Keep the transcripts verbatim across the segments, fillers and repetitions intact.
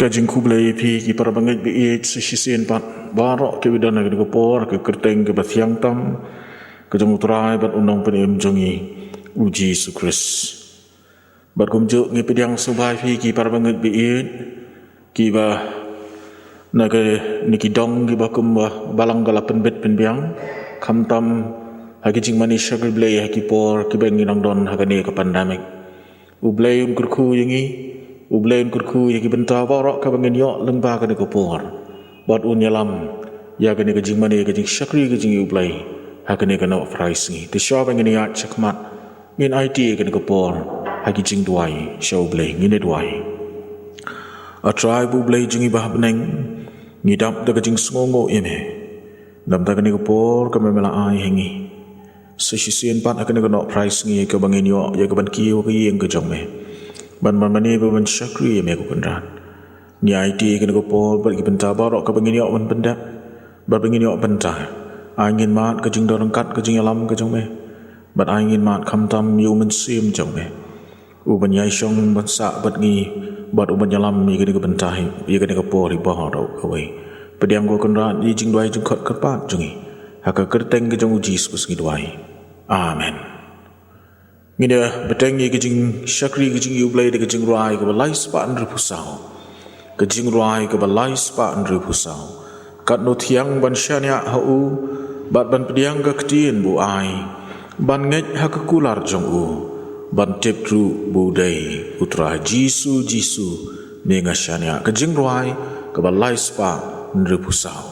Ka jingkhublei ïa phi ki para bangeit ba ïeit sa shisien pat baroh kiba don ha kane ka por, ka kyrteng kaba thiang tam ka jong U Trai bad U Nongpynim jong ngi, U Jisu Khrist. Bad kumjuh ngi pdiang sngewbha ïa phi ki para bangeit ba ïeit kiba na kane ki dong kiba kumba balang ka la pynbit pynbiang, khamtam ha ki jingmane shakri Blei ha ki por kiba ngi nang don ha kane ka pandemic. U Blei un kyrkhu ïa ngi, U Blei un kyrkhu ïa ki bynta baroh kaba ngin ïoh lyngba kane ka por. Bad un ïalam ïa kane ka jingmane ka jingshakri ka jong ngi U Blei ha kane ka Nongpynim jong ngi. Te shuwa ba ngin ïaid shakhmat, ngin aiti ïa kane ka por ha ki jingduwai sha U Blei. Ngin ïa duwai. A Trai bad U Blei jong ngi ba ha bneng, ngi dap da ka jingsngewnguh ïa me. Namar kane ka por kaba me la ai ha ngi. Sa shisien pat ha kane ka Nongpynim jong ngi kaba ngin ïoh ïa kaban kiew ha ka ïing ka jong me. Ban, ban mane bad ban shakri ïa me ko Kynrad. Ngi aiti ïa kane ka por bad ki bynta baroh kaba ngin ïoh ban pyndep bad ba ngin ïoh bynta. Ai ngin mad ka jingdon ryngkat ka jingïalam ka jong me. Bad ai ngin mad khamtam ïa U Mynsiem jong me, uban ïai shong ban sah bad ngi, bad uban ïalam ïa kane ka bynta hi, ïa kane ka por hi baroh kawei. Pdiang ko Kynrad ïa ki jingduwai jingkhot kyrpad jong ngi. Ha ka kyrteng ka jong U Jisu Khrist ngi duwai. Amen. Ngin ïa bteng ïa ka jingshakri ka jong ngi U Blei da ka jingrwai kaba lai spah hynriewphew saw. Ka jingrwai kaba lai spah hynriewphew saw. Katno thiang ban shaniah ha u, bad ban pdiang ka ktien ba u ai, ban ngeit ha ka kular jong u, ban tip ruh ba u dei U Trai. Jisu, Jisu, me nga shaniah. Ka jingrwai kaba lai spah hynriewphew saw.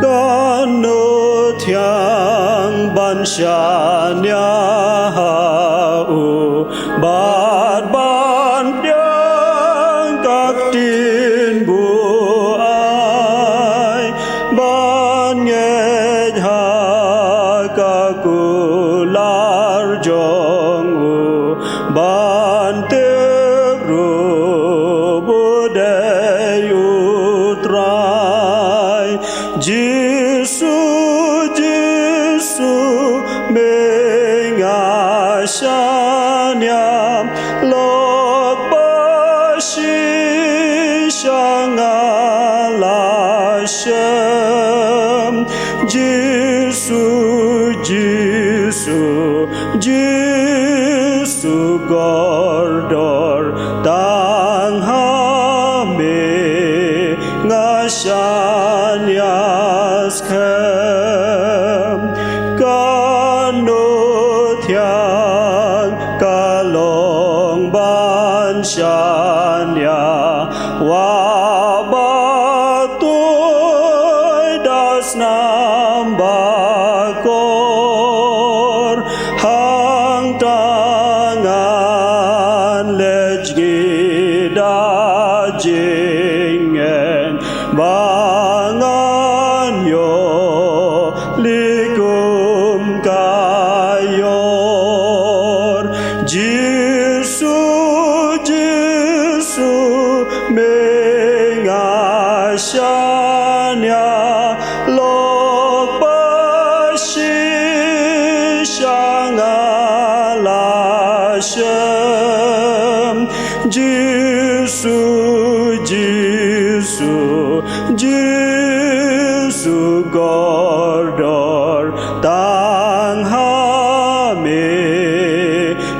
Katno thiang ban shaniah ha u, bad ban pdiang ka ktien ba u ai, ban ngeit ha ka kular jong u, ban tip ruh ba u dei U Trai. Jisu, Jisu, me nga shaniah, lok ba shisha nga la shem. Jisu, Jisu, Jisu kordor, tang ha me nga shaniah skhem. Katno thiang ka long ban shaniah, wah ba tuid da snam ba kor, hangta ngan leit ngi da jingngeit, ba ngan ïoh likum ka ïor. Jisu, Jisu, me nga shaniah, lok ba shisha nga la shem. Jisu, Jisu, Jisu kordor, tang ha me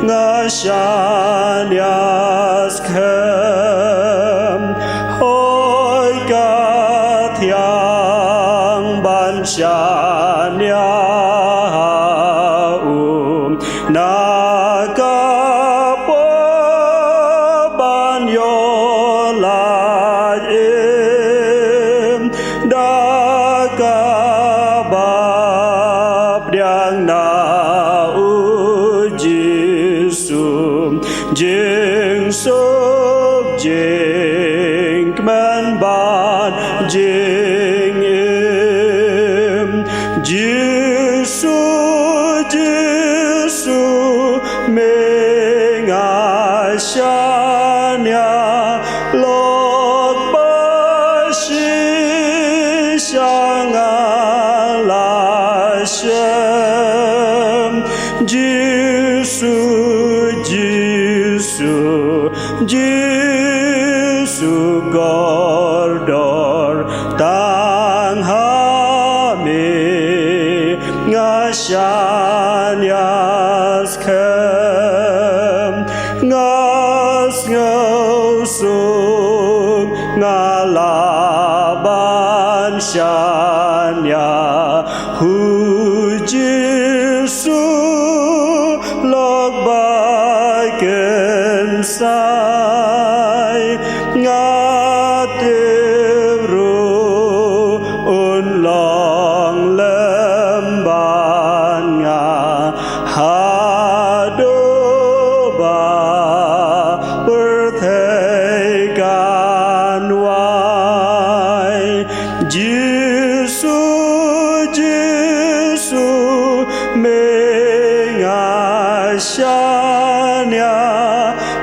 nga shaniah skhem. Hooid ka thiang ban shaniah ha u, na ka por ban ïoh lait im, da kaba pdiang na u Jisu, jingsuk jingkmen bad jingim. Jisu, Jisu, me nga shaniah, lok ba Sha nga la shem, Jisu, Jisu, Jisu kordor tang ha me, nga shaniah skhem, nga sngew suk, nga lah ban shaniah, hu Jisu lok ba kynsai, nga tip ruh un long lem ban nga, haduh ba pyrthei kan wai. Jisu, Jisu, me nga shaniah,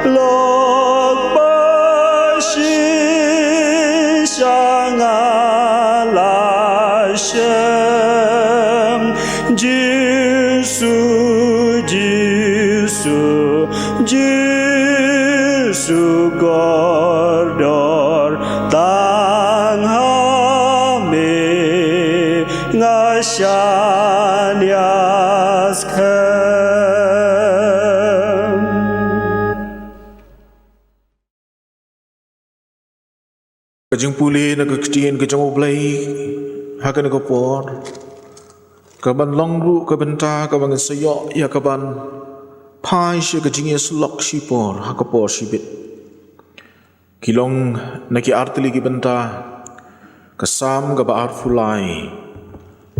lok ba shisha nga la shem. Jisu, Jisu, Jisu kordor tang ha me, nga shaniah skhem. Ka jingpule na ka ktien ka jong U Blei ha kane ka por, ka ban long ruh ka bynta ka ban sa ïoh ïa ka ban phai sha ka jingïasyllok shipor ha ka por shibit. Ki long na ki artylli ki bynta, ka Salm kaba arphew lai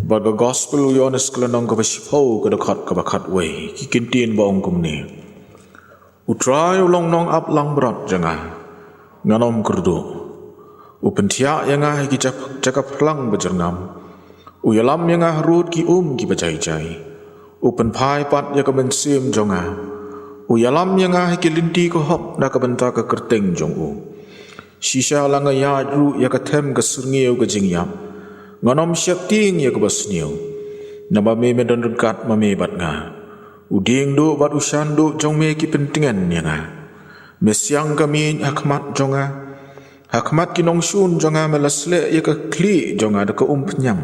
bad ka Gospel u Ïoannis ka lynnong kaba shiphew, ka dkhot kaba khatwei. Ki kyntien ba ong kumne: U Trai u long nongap langbrot jong nga, ngan ym kyrduh. U pynthiah ïa nga ha ki jaka phlang bajyrngam. U ïalam ïa nga harud ki um kiba jai jai. U pynphai pat ïa ka mynsiem jong nga. U ïalam ïa nga ha ki lynti ka hok na ka bynta ka kyrteng jong u. Shisha la nga ïaid ruh ïa ka them ka syrngiew ka jingïap, ngan ym sheptieng ïa kaba sniew. Namar me, me don ryngkat ma me bad nga. U dieng duh bad u shan duh jong me ki pyntngen ïa nga. Me siang ka miej ha khmat jong nga. Ha khmat ki nongshun jong nga me la sleh ïa ka khlieh jong nga da ka umphniang,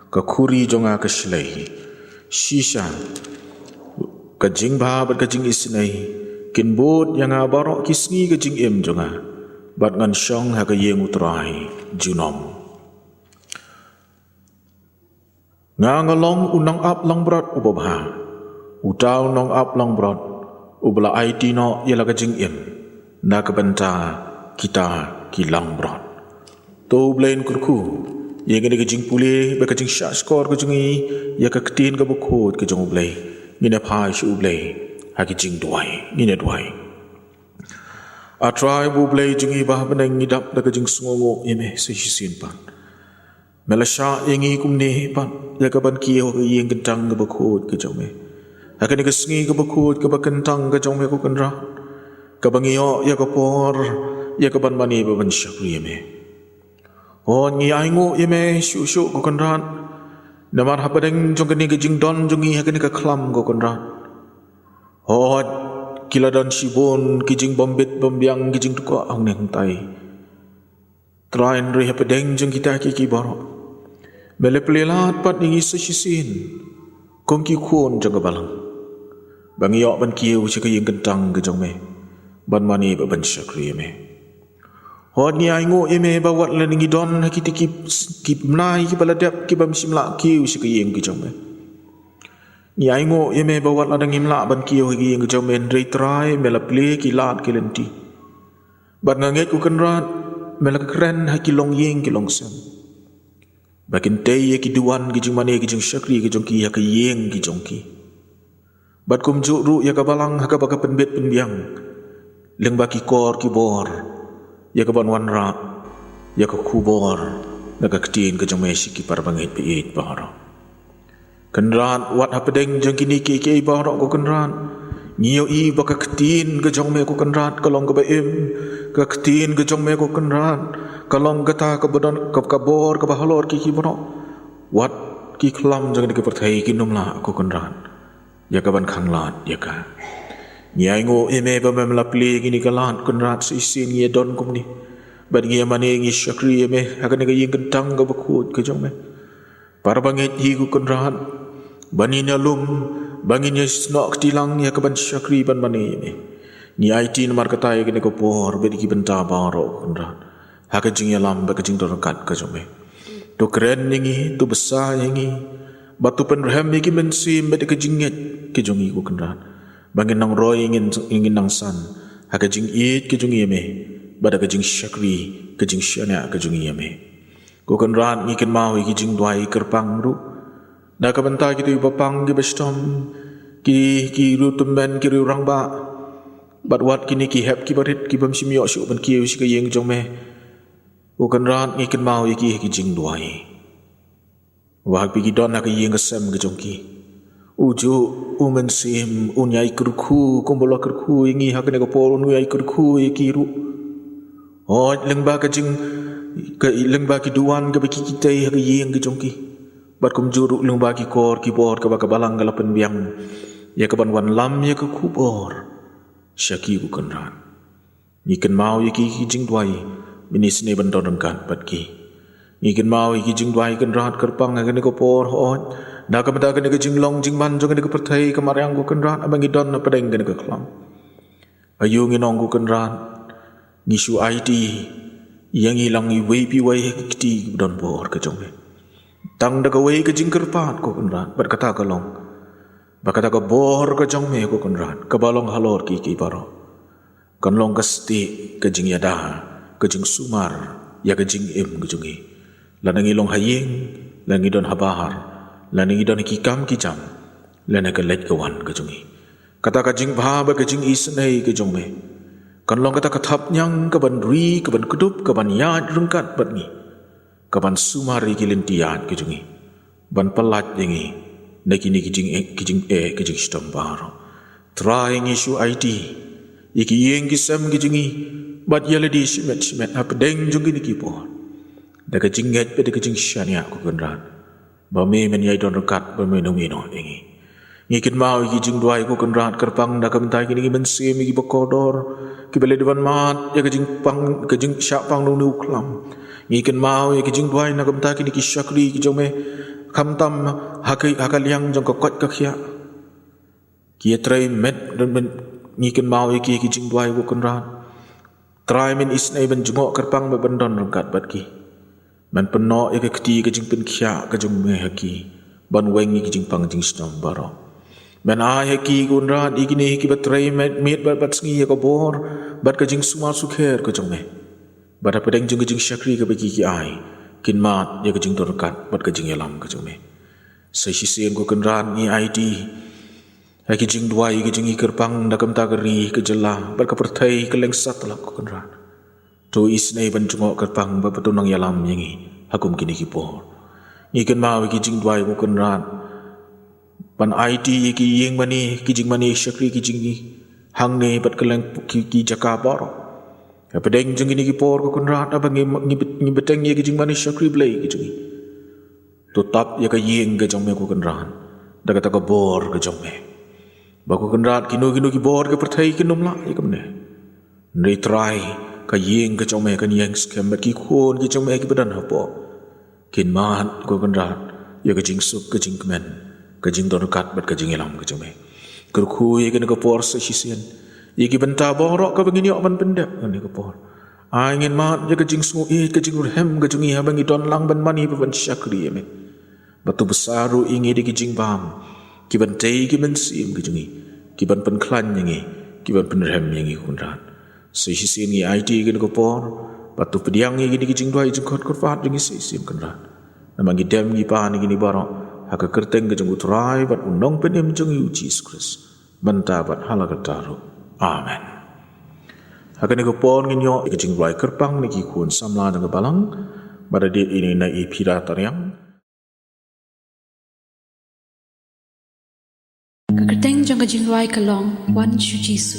ka khuri jong nga ka shlei. Shisha ka jingbha bad ka jingisynei kin bud ïa nga baroh ki sngi ka jingim jong nga, bad ngan shong ha ka ïing U Trai junom. Nga nga long u nongap langbrot uba bha, uta u nongap langbrot uba la aiti noh ïa la ka jingim na ka bynta kita ki langbrot. To U Blei un kyrkhu ïa kane ka jingpule bad ka jingshahshkor ka jong ngi ïa ka ktien kaba khuid ka jong U Blei. Ngin ïa phai sha U Blei ha ka jingduwai. Ngin ïa duwai. A Trai U Blei jong ngi ba ha bneng, ngi dap da ka jingsngewnguh ïa me sa shisien pat. Me la shah ïa ngi kumne pat ïa ka ban kiew ha ka ïing kyntang kaba khuid ka jong me. Ha kane ka sngi kaba khuid kaba kyntang ka jong me ko Kynrad, kaba ngi ïoh ïa ka por ïa ka ban mane bad ban shakri ïa me. Hooid, ngi ainguh ïa me shuh shuh ko Kynrad. Namar hapdeng jong kane ka jingdon jong ngi ha kane ka khlam ko Kynrad, hooid, ki la don shibun ki jingbym bit bym biang, ki jingtyrkhong hangne hangtai. Trai, hynrei hapdeng jong kita kiei kiei baroh, me la plie lad pat ïa ngi sa shisien kum ki khun jong ka balang, ba ngi ïoh ban kiew sha ka ïing kyntang ka jong me ban mane bad ban shakri ïa me. Hooid, ngi ainguh ïa me ba wat lada ngi don ha kita ki, ki bnai kiba la dep ki bym shym lah kiew sha ka ïing ka jong me. Ngi ainguh ïa me ba wat lada ngim lah ban kiew ha ka ïing ka jong me, hynrei Trai, me la plie ki lad ki lynti. Bad nga ngeit ko Kynrad, me la kren ha ki longïing ki longsem ba kin tei ïa ki duwan ki jingmane ki jingshakri ki jong ki ha ka ïing ki jong ki. Bad kumjuh ruh ïa ka balang ha kaba ka pynbit pynbiang lyngba ki kor ki bor ïa ka ban wanrah ïa ka khubor na ka ktien ka jong me sha ki para bangeit ba ïeit baroh. Kynrad, wat hapdeng jong kine kiei kiei baroh ko Kynrad, Ngi ïohi ba ka ktien ka jong me ko Kynrad ka long kaba im, ka ktien ka jong me ko Kynrad ka long kata kaba don ka, ka bor kaba halor ki ki baroh. Wat ki khlam jong kane ka pyrthei kin ym lah ko Kynrad ïa kaban khanglad ïa ka. Ngi ainguh ïa me ba mem la plie ïa kane ka lad Kynrad, sa shisien ngi ïa don kumne. Bad ngi ïa mane, ngi shakri ïa me ha kane ka ïing kyntang kaba khuid ka jong me. Para bangeit, hi ko Kynrad, ba ngin ïa lum, ba ngin ïa snoh kti lang ïa kaban shakri ban mane ïa me. Ngi aiti namar kata ïa kane ka por bad ïa ki bynta baroh ko Kynrad, ha ka jingïalam bad ka jingdon ryngkat ka jong me. To kren ïa ngi, to bsa ïa ngi, bad to pynrhem ïa ki mynsiem bad ïa ka jingngeit ka jong ngi ko Kynrad, ba ngin nang roi, ngin, ngin nang san ha ka jingïeit ka jong ngi ïa me, bad ha ka jingshakri, ka jingshaniah ka jong ngi ïa me. Ko Kynrad, ngi kynmaw ïa ki jingduwai kyrpang ruh na ka bynta kito kiba pang, kiba shitom, ki, ki riewtymmen, ki riewrangbah, bad wat kine ki hep kiba rit kibym shym ïoh shuh ban kiew sha ka ïing jong me. Ko Kynrad, ngi kynmaw ïa ki ha ki jingduwai. Wat ba ki don ha ka ïing ka sem ka jong ki, u juh u Mynsiem un ïai kyrkhu kumba la kyrkhu ïa ngi ha kane ka por, un ïai kyrkhu ïa ki ruh. Hooid, lyngba ka jing, ka, lyngba ki duwan kaba ki, ki tei ha ka ïing ka jong ki, bad kumjuh ruh lyngba ki kor ki bor kaba ka Balang ka la pynbiang ïa kaban wanlam ïa ka khubor sha ki ko Kynrad. Ngi kynmaw ïa ki ha ki jingduwai, men isynei ban don ryngkat bad ki. Ngi kynmaw ïa ki jingduwai Kynrad kyrpang ha kane ka por, hooid, na ka bynta kane ka jinglong jingman jong kane ka pyrthei ka mariang ko Kynrad, haba ngi don hapdeng kane ka khlam. Aïu ngin ong ko Kynrad, ngi shu aiti ïa ngi lang iwei pa iwei ha ki kti kiba don bor ka jong me. Tang da kawei ka jingkyrpad ko Kynrad, bad kata ka long ba kata ka bor ka jong me ko Kynrad, kaba long halor ki, ki baroh, kan long ka stieh, ka jingïada, ka jingsumar ïa ka jingim ka jong ngi, lada ngi long ha ïing, lada ngi don ha bar, lada ngi don ha ki kam ki jam, lane ka leit ka wan ka jong ngi. Kata ka jingbha bad ka jingisynei ka jong me kan long kata ka thapniang kaban ri, kaban kdup, kaban ïaid ryngkat bad ngi, kaban sumar ïa ki lynti ïaid ki jong ngi, ban pyllait ïa ngi na kine ki jing, ki jingeh, ki jingshitom baroh. Trai, ngi shu aiti ïa ki ïing ki sem ki jong ngi, bad ïa lade shimet shimet hapdeng jong kine ki por, da ka jingngeit bad da ka jingshaniah ko Kynrad, ba me men ïai don ryngkat, ba men ym ïehnoh ïa ngi. Ngi kynmaw ïa ki jingduwai ko Kynrad kyrpang na ka bynta kine ki mynsiem, ïa kiba kordor, kiba la dei ban mad ïa ka jingpang, ka jingshah pang na une u khlam. Ngi kynmaw ïa ki jingduwai na ka bynta kine ki shakri ki jong me, khamtam ha ka, ha ka liang jong ka koit ka khiah, ki ïatrei met, ngi kynmaw ïa ki ha ki jingduwai ko Kynrad. Trai, men isynei ban jngoh kyrpang, ban don ryngkat bad ki, ban pynnoh ïa ka kti ka jingpynkhiah ka jong me ha ki, ban weng ïa ki jingpang jingshitom baroh. Men ai ha ki ko Kynrad, ïa kine kiba trei met, miet bad, bad sngi ïa ka bor bad ka jingsumar sukher ka jong me, bad hapdeng jong ka jingshakri kaba ki, ki ai, kin mad ïa ka jingdon ryngkat bad ka jingïalam ka jong me. Sa shisien ko Kynrad, ngi aiti ha ki jingduwai ka jong ngi kyrpang na ka bynta ka ri, ka jylla bad ka pyrthei kylleng satlak ko Kynrad. To isynei ban jngoh kyrpang, ba to nang ïalam ïa ngi ha kum kine ki por. Ngi kynmaw ïa ki jingduwai ko Kynrad, ban aiti ïa ki ïing mane, ki jingmane shakri ki jong ngi, hangne bad kylleng ki, ki jaka baroh. Hapdeng jong kine ki por ko Kynrad, haba ngi, ngi, ngi bteng ïa ki jingmane shakri Blei ki jong ngi, to tap ïa ka ïing ka jong me ko Kynrad da kata ka bor ka jong me, ba ko Kynrad, kino kino ki bor ka pyrthei kin ym lah ïa kumne. Hynrei Trai, ka ïing ka jong me kan ïeng skhem bad ki khun ki jong me kiba don hapoh, kin mad ko Kynrad ïa ka jingsuk, ka jingkmen, ka jingdon ryngkat bad ka jingïalam ka jong me. Kyrkhu ïa kane ka por sa shisien, ïa ki bynta baroh kaba ngin ïoh ban pyndep ha kane ka por. Ai ngin mad ïa ka jingsngewieit, ka jingrhem ka jong ngi haba ngi don lang ban mane bad ban shakri ïa me. Bad to bsa ruh ïa ngi da ki jingbam kiban tei ïa ki mynsiem ki jong ngi, kiban pynkhlaiñ ïa ngi, kiban pynrhem ïa ngi ko Kynrad. Sa shisien ngi aiti ïa kane ka por, bad to pdiang ïa kine ki jingduwai jingkhot kyrpad jong ngi sa shisien Kynrad. Namar ngi dem ngi pan ïa kine baroh ha ka kyrteng ka jong u Trai bad u Nongpynim jong ngi u Jisu Khrist, mynta bad ha la katta ruh. Amen. Ha kane ka por ngin ïoh ïa ka jingduwai kyrpang na ki khun samla jong ka Balang, bad da dei ïa i Phira Tariang. Ka kyrteng Jong ka jingrwai ka long Wan sha u Jisu.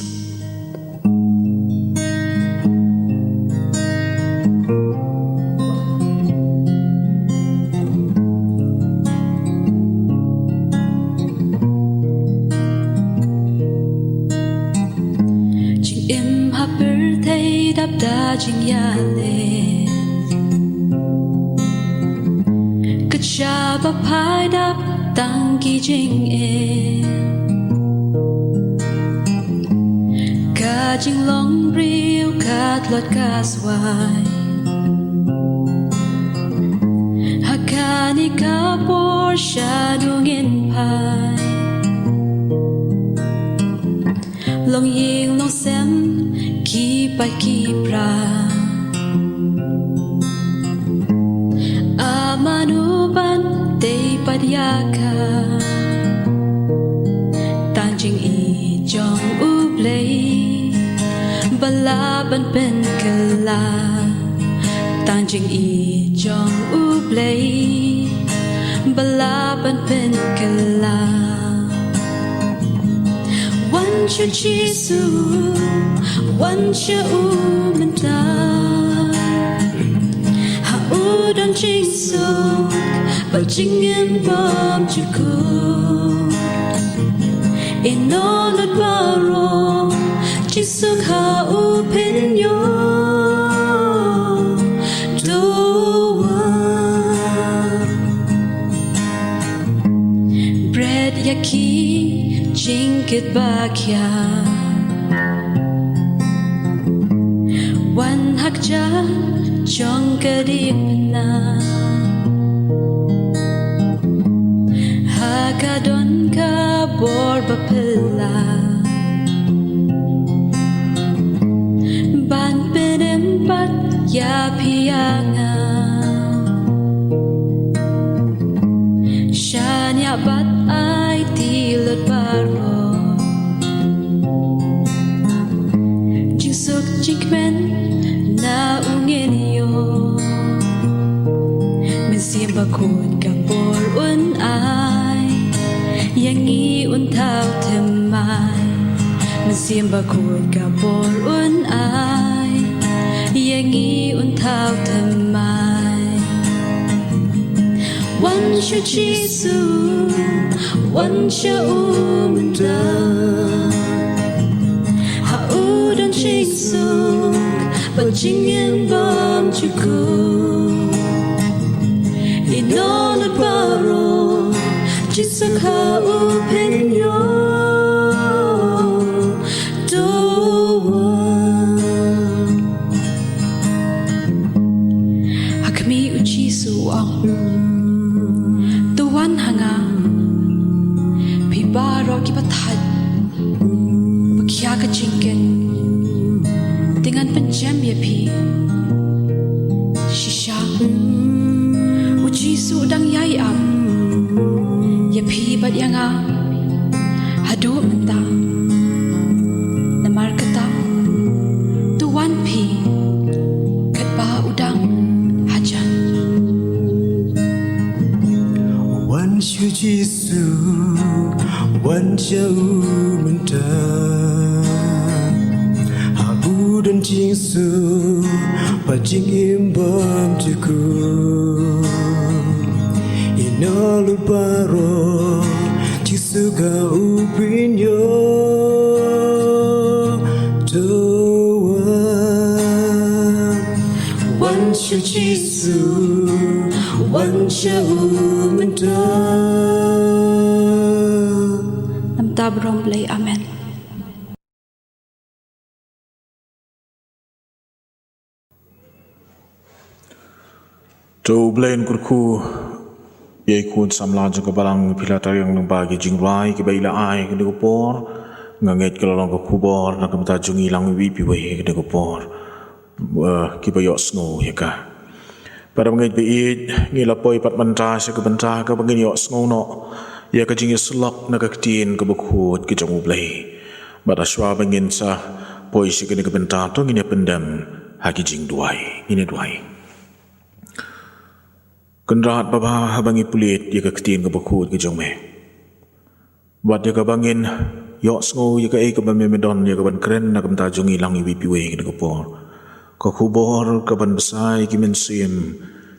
Jingim ha pyrthei dap da jingïaleh. Ka jaka ba phai dap tang ki jingeh. Ka jinglong briew ka tlot ka swai. Ha kane ka por shano ngin phai. Longïing longsem ki pat ki pra. Mano ban tei pat ïa ka. Tang jingïeit jong U Blei ba lah ban pynkylla. Tang jingïeit jong U Blei ba lah ban pynkylla. Wan sha u Jisu, wan sha u mynta. Ha u don jingsuk bad jingim bymjukut. Ïa u lut baroh jingsuk ha u pynïoh. To wan. Bret ïa ki jingkit ba khia. Wan ha ka jaka jong ka diengphna. Ha ka don ka bor ba phylla. Ban pynim pat ïa phi ïa nga. Shaniah bad aiti lut baroh. Jingsuk jingkmen na u ngin ïoh. Mynsiem Bakhuid ka por un ai ïa ngi, un thaw thymmai. Mynsiem Bakhuid ka por un ai ïa ngi, un thaw thymmai. Wan sha u Jisu, wan sha u mynta. Ha u don jingsuk bad jingim bymjukut. Ïa u lut baroh jingsuk ha u pynïoh. To wan. Ha khmih u Jisu u ong, to wan ha nga, phi baroh kiba thait ba khia ka jingkit, te ngan pynjem ïa phi. Shisha u Jisu u dang ïai ap ïa phi bad ïa nga haduh mynta. Namar kata, to wan phi katba u dang hajan. Wan sha u Jisu, wan sha u mynta. Ha u don jingsuk bad jingim bymjukut. Ïa u lut baroh jingsuk ha u pynïoh. To wan. Wan sha u Jisu, wan sha u mynta. Namar ka burom Blei, amen. To U Blei un kyrkhu ïa i khun samla jong ka balang, phi la trei lyngba ki jingrwai kiba i la ai ha kane ka por. Nga ngeit ka la long ka khubor na ka bynta jong ngi lang iwei pa iwei ha kane ka por. Eh, kiba ïohsngew ïa ka. Para bangeit ba ïeit, ngi la poi pat mynta sha ka bynta kaba ngin ïohsngew noh ïa ka jingïasyllok na ka ktien kaba khuid ka jong U Blei. Bad hashwa ba ngin sa poi sha kane ka bynta, to ngin ïa pyndem ha ki jingduwai. Ngin ïa duwai. Kynrad Baba, haba ngi pule ïa ka ktien kaba khuid ka jong me, wat ïa kaba ngin Ïohsngew ïa kaei kaba me me don ïa kaban kren na ka bynta jong ngi lang iwei pa iwei ha kane ka por. Ka khubor kaban bsa ïa ki mynsiem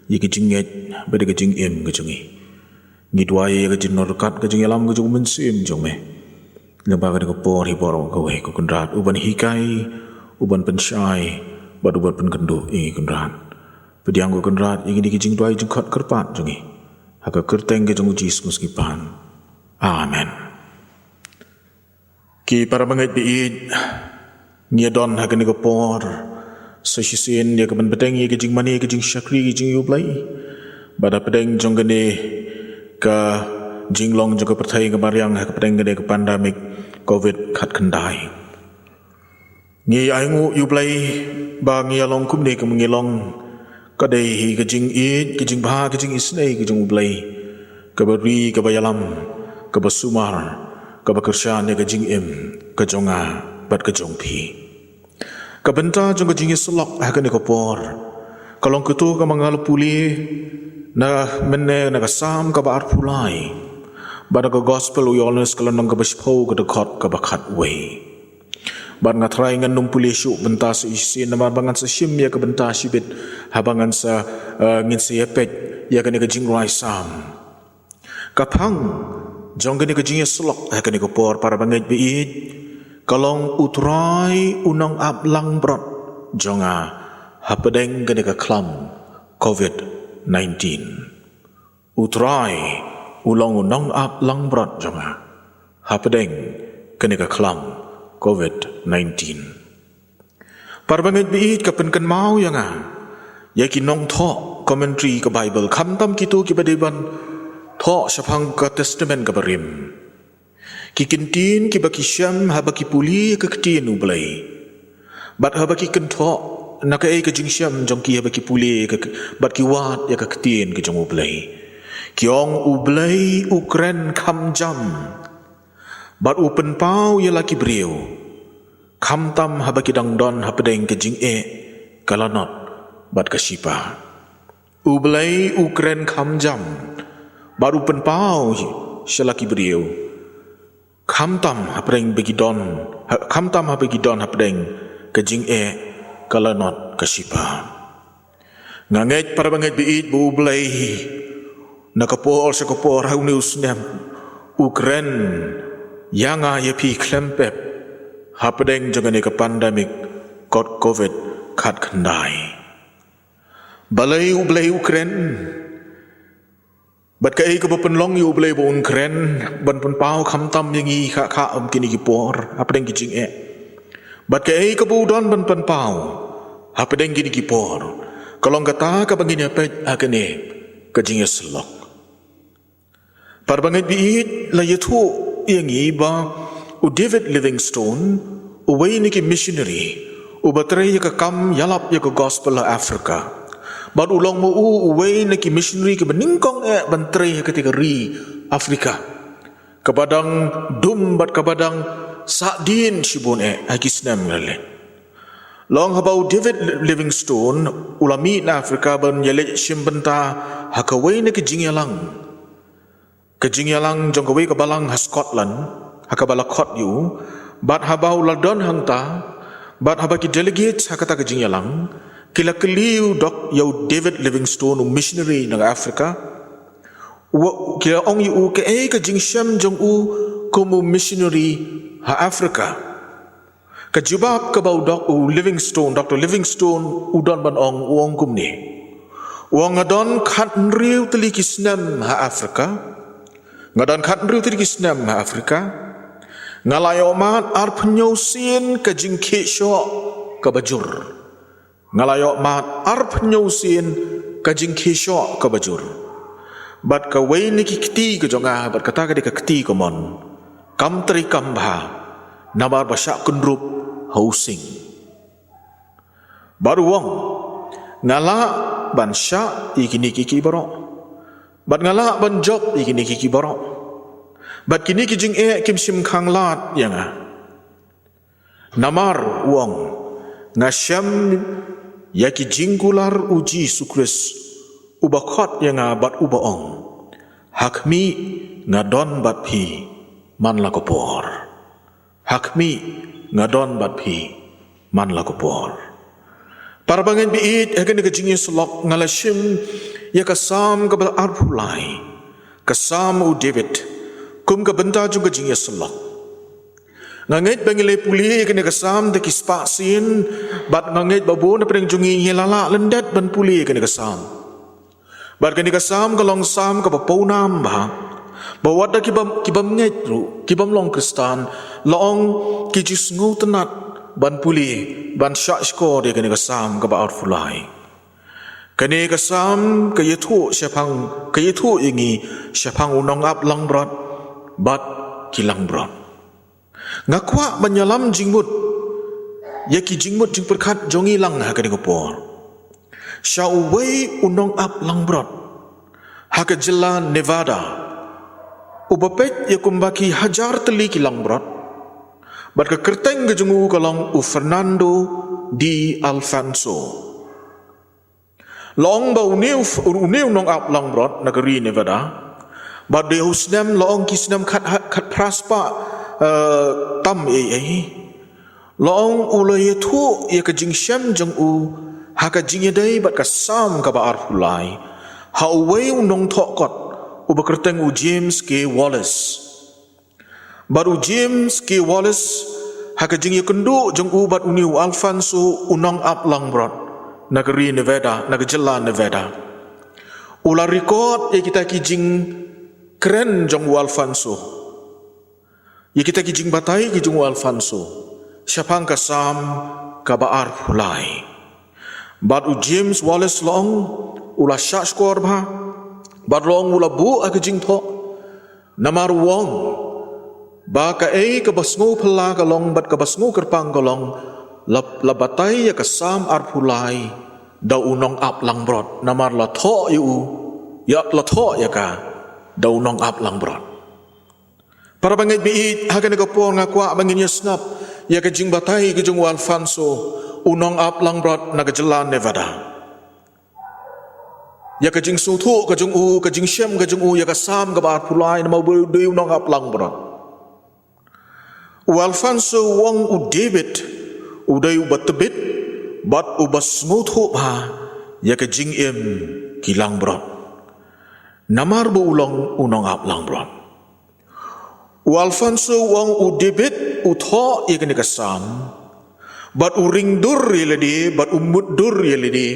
ïa ka jingngeit bad ïa ka jingim ka jong ngi. Ngi duwai ïa ka jingnohkyrkieh, ka jingïalam ka jong u Mynsiem jong me lyngba kane ka por hi baroh kawei, ko Kynrad, uban hikai, uban pynshai bad uban pynkynduh ïa ngi, Kynrad. Pdiang, ko Kynrad, ïa kine ki jingduwai jingkhot kyrpad jong ngi ha ka kyrteng ka jong u Jisu Khrist ngi pan. Amen. Ki para bangeit ba ïeit, ngi ïa don ha kane ka por sa shisien ïa kaban bteng ïa ka jingmane, ka jingshakri, ka jong U Blei. Bad hapdeng jong kane ka jinglong jong ka pyrthei kaba mariang ha ka pdeng kane ka pandemic covid khatkhyndai, ngi ainguh ïa U Blei ba ngi ïa long kumne kumba ngi long. Ka dei hi ka jingïeit, ka jingbha, ka jingisynei ka jong U Blei, kaba ri, kaba ïalam, kaba sumar, kaba kyrshan ïa ka jingim ka jong nga bad ka jong phi. Ka bynta jong ka jingïasyllok ha kane ka por ka long kito kaba nga la pule na mynne na ka Salm kaba arphew lai, bad na ka Gospel u Ïoannis ka lynnong kaba shiphew, ka dkhot kaba khatwei. Bad nga trai ngan nym pule shuh bynta sa shisien namar ba ngan sa shim ïa ka bynta shibit haba ngan sa, eh, ngin sa ïa peit ïa kane ka jingrwai Salm. Ka phang jong kane ka jingïasyllok ha kane ka por, para bangeit ba ïeit, ka long: U Trai u nongaplangbrot jong nga hapdeng kane ka khlam covid nineteen. U Trai u long u nongaplangbrot jong nga hapdeng kane ka khlam covid nineteen. Para bangeit ba ïeit, ka pynkynmaw ïa nga ïa ki nongthoh commentary ka Baibl, khamtam kito kiba dei ban thoh shaphang ka Testament kaba rim. Ki kyntien kiba ki shem haba ki pule ka ktien U Blei, bad haba ki kynthoh na kaei ka jingshem jong ki haba ki pule ka, bad ki wad ïa ka ktien ka jong U Blei, ki ong: U Blei u kren kham jam bad u pynpaw ïa la ki briew, khamtam haba ki dang don hapdeng ka jingeh, ka lanot bad ka shipa. U Blei u kren kham jam bad u pynpaw sha la ki briew, khamtam hapdeng ba ki don, ha-, khamtam haba ki don hapdeng ka jingeh, ka lanot, ka shipa. Nga ngeit, para bangeit ba ïeit, ba U Blei na ka por sha ka por ha une u snem u kren ïa nga ïa phi khlem pep hapdeng jong kane ka pandemic kot covid khatkhyndai. Balei U Blei u kren? Bad kaei kaba pynlong ïa U Blei ba un kren ban pynpaw khamtam ïa ngi kha kha ym kine ki por hapdeng ki jingeh? Bad kaei kaba u don ban pynpaw hapdeng kine ki por? Ka long kata kaba ngin ïa peit ha kane ka jingïasyllok. Para bangeit ba ïeit, la ïathuh ïa ngi ba u David Livingstone, uwei na ki missionary uba trei ïa ka kam ïalap ïa ka gospel ha Africa, bad u long ma u uwei na ki missionary kiba nyngkong eh ban trei ha kata ka ri Africa, kaba dang dum bad kaba dang sahdien shibun eh ha ki snem la leit. Long haba u David Livingstone u la mih na Africa ban ïaleit shim bynta ha kawei na ka jingïalang, ka jingïalang jong kawei ka balang ha Scotland, ha kaba la khot ïa u. Bad haba u la don hangta, bad haba ki delegates ha kata ka jingïalang ki la kylli u dok ïa u David Livingstone, u missionary na Africa, u, ki la ong ïa u kaei ka jingshem jong u kum u missionary ha Africa. Ka jubab kaba u dok, u Livingstone, Doctor Livingstone u don ban ong, u ong kumne. U ong: Nga don khathynriew tylli ki snem ha Africa. Nga don khathynriew tylli ki snem ha Africa. Nga la ïoh mad arphew hynñiew sien ka jingkhih shoh kaba jur. Nga la ïoh mad arphew hynñiew sien ka jingkhih shoh kaba jur. Bad kawei na ki kti ka jong nga, bad kata ka dei ka kti ka mon, kam trei kam bha, namar ba shah kynrup ha u sing. Bad u ong: Nga lah ban shah ïa kine kiei kiei baroh, bad nga lah ban jop ïa kine kiei kiei baroh, bad kine ki jingeh kim shym khang lad ïa nga. Namar, u ong, nga shem ïa ki jingkular u Jisu Khrist, uba khot ïa nga bad uba ong: Ha khmih, nga don bad phi man la ka por. Ha khmih nga don bad phi man la ka por. Para bangeit ba ïeit, ha kane ka jingïasyllok nga la shim ïa ka Salm kaba arphew lai, ka Salm u David, kum ka bynta jong ka jingïasyllok. Nga ngeit ba ngi la pule ïa kane ka Salm da ki spah sien, bad nga ngeit ba bun na pdeng jong ngi ngi la lah lyndet ban pule ïa kane ka Salm. Bad kane ka Salm ka long Salm kaba pawnam bha, ba wat da ki bym, ki bym ngeit ruh, ki bym long Khristan, la ong ki ju sngewtynnat ban pule, ban shah shkor ïa kane ka Salm kaba arphew lai. Kane ka Salm ka ïathuh shaphang, ka ïathuh ïa ngi shaphang u nongap langbrot bad ki langbrot. Nga kwah ban ïalam jingmut ïa ki jingmut jingpyrkhat jong ngi lang ha kane ka por sha uwei u nongap langbrot ha ka jylla Nevada, uba peit ïa kumba ki hajar tylli ki langbrot, bad ka kyrteng ka jong u ka long u Fernando de Alfonso. La ong ba une u, une u nongap langbrot na ka ri Nevada, bad dei ha u snem, la ong, ki snem khat, khatphra spah, eh, tam ei ei, la ong u la ïathuh ïa ka jingshem jong u ha ka jingïadei bad ka Salm kaba arphew lai ha uwei u nongthoh kot uba kyrteng u James K Wallace. Bad u James K Wallace, ha ka jingïakynduh jong u bad une u Alfonso u nongap langbrot na ka ri Nevada, na ka jylla Nevada, u la record ïa kita ki jingkren jong u Alfonso, ïa kita ki jingbatai ki jong u Alfonso shaphang ka Salm kaba arphew lai. Bad u James Wallace, la ong, u la shah shkor bha, bad, la ong, u la buh ha ka jingthoh. Namar u ong ba kaei kaba sngewphylla ka long bad kaba sngewkyrpang ka long, la, la batai ïa ka Salm arphew lai da u nongap langbrot, namar la thoh ïa u, ïa, la thoh ïa ka da u nongap langbrot. Para bangeit ba ïeit, ha kane ka por nga kwah ba ngin ïa sngap ïa ka jingbatai ka jong u Alfonso, u nongap langbrot na ka jylla Nevada, ïa ka jingsngewthuh ka jong u, ka jingshem ka jong u ïa ka Salm kaba arphew lai, namar u dei u nongap langbrot. U Alfonso u ong u David u dei uba tbit bad uba sngewthuh bha ïa ka jingim ki langbrot, namar ba u long u nongap langbrot. U Alfonso u ong u David u thoh ïa kane ka Salm bad u ringdur ïa lade, bad u mutdur ïa lade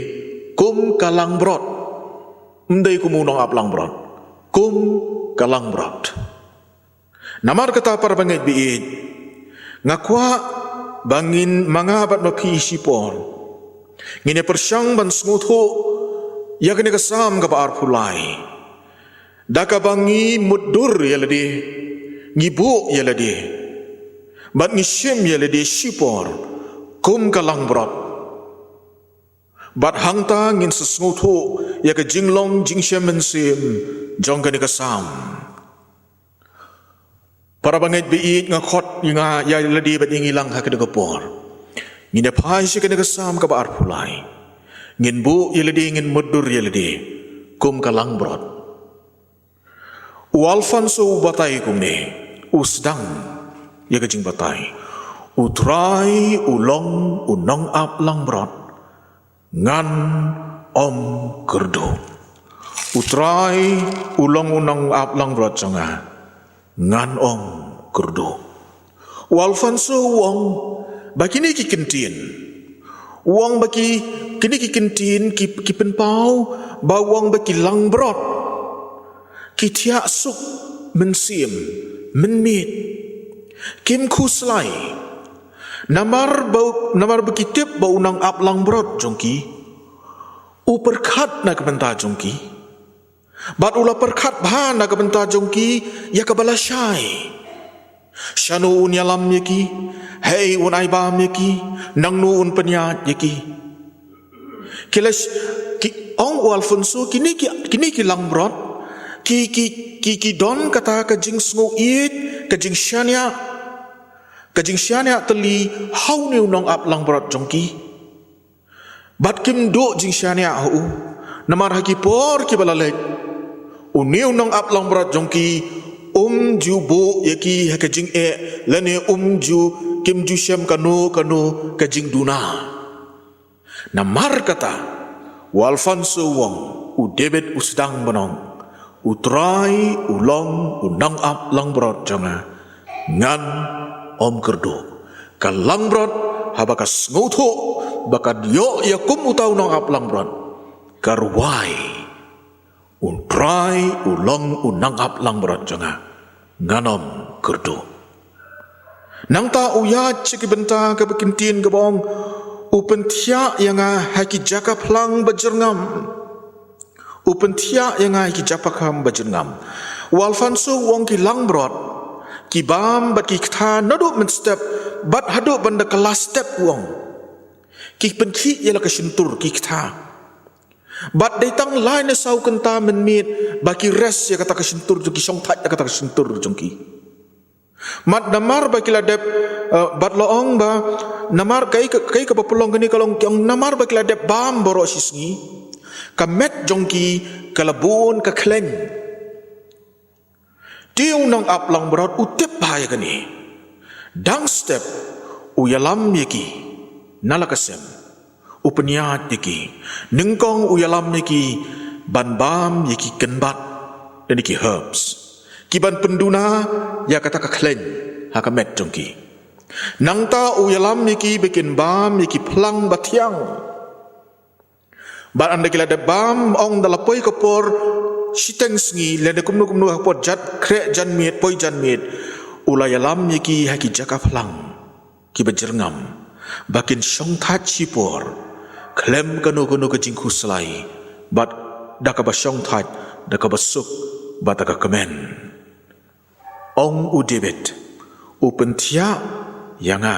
kum ka langbrot. Ym dei kum u nongap langbrot, kum ka langbrot. Namar kata, para bangeit ba ïeit, nga kwah ba ngin, ma nga bad ma phi, shipor ngin ïa pyrshang ban sngewthuh ïa kane ka Salm kaba arphew lai da kaba ngi mutdur ïa lade, ngi buh ïa lade, bad ngi shim ïa lade shipor kum ka langbrot. Bad hangta ngin sa sngewthuh ïa ka jinglong jingshem mynsiem jong kane ka Salm. Para bangeit ba ïeit, nga khot ïa nga, ïa lade bad ïa ngi lang ha kane ka por, ngin ïa phai sha kane ka Salm kaba arphew lai. Ngin buh ïa lade, ngin mutdur ïa lade kum ka langbrot. U Alfonso u batai kumne, u sdang ïa ka jingbatai: U Trai u long u nongap langbrot, ngan ym kyrduh. U Trai u long u nongap langbrot jong nga, ngan ym kyrduh. U Alfonso u ong ba kine ki kyntien, u ong ba ki, kine ki kyntien ki, ki pynpaw ba, u ong ba ki langbrot ki thiah suk mynsiem, mynmiet, kim khuslai. Namar ba, namar ba ki tip ba u nongap langbrot jong ki u pyrkhat na ka bynta jong ki, bad u la pyrkhat bha na ka bynta jong ki ïa kaba lashai. Shano un ïalam ïa ki, hei un ai bam ïa ki, nangno un pynïaid ïa ki. Ki la sh-, ki, ong u Alfonso, kine ki, kine ki langbrot ki, ki, ki, ki don kata ka jingsngewieit, ka jingshaniah, ka jingshaniah tylli ha une u nongap langbrot jong ki. Bad kim duh jingshaniah ha u, namar ha ki por kiba la leit, une u nongap langbrot jong ki um ju buh ïa ki ha ka jingeh, lane um ju, kim ju shem kano kano ka jingduna. Namar kata, u Alfonso u ong, u David u sdang ban ong, U Trai u long u nongap langbrot jong nga, ngan ym kyrduh. Ka langbrot haba ka sngewthuh ba ka ïoh ïa kum uta u nongap langbrot, ka rwai. U Trai u long u nongap langbrot jong nga, ngan ym kyrduh. Nangta u ïaid sha ki bynta kaba kyntien kaba ong, U pynthiah ïa nga ha ki jaka phlang ba jyrngam. U pynthiah ïa nga ha ki jaka phlang ba jyrngam. U Alfonso u ong ki langbrot, ki bam bad ki ktha naduh mynstep bad haduh ban da kylla step, u ong. Ki pynkhih ïa la ka shyntur ki ktha. Bad dei tang lai ne saw kynta mynmiet ba ki rest ïa kata ka shyntur jong ki, shongthait ïa kata ka shyntur jong ki. Bad namar ba ki la dep, eh, bad la ong ba, namar kaei ka, kaei kaba pynlong kane ka long, ki ong namar ba ki la dep bam baroh shi sngi, ka met jong ki ka la bun ka khleiñ. Te u nongap langbrot u tip bha ïa kane. Dang step u ïalam ïa ki na la ka sem. U pynïaid ïa ki. Nyngkong u ïalam ïa ki ban bam ïa ki kynbat, lane ki herbs, ki ban pynduna ïa kata ka khleiñ ha ka met jong ki. Nangta u ïalam ïa ki ba kin bam ïa ki phlang ba thiang. Bad ynda ki la dep bam, ong da la poi ka por shiteng sngi, lane kumno kumno ha ka por jan, khreh janmiet, poi janmiet, u la ïalam ïa ki ha ki jaka phlang kiba jyrngam, ba kin shongthait shipor khlem kano kano ka jingkhuslai, bad da kaba shongthait, da kaba suk, bad da ka kmen. Ong u David, U pynthiah ïa nga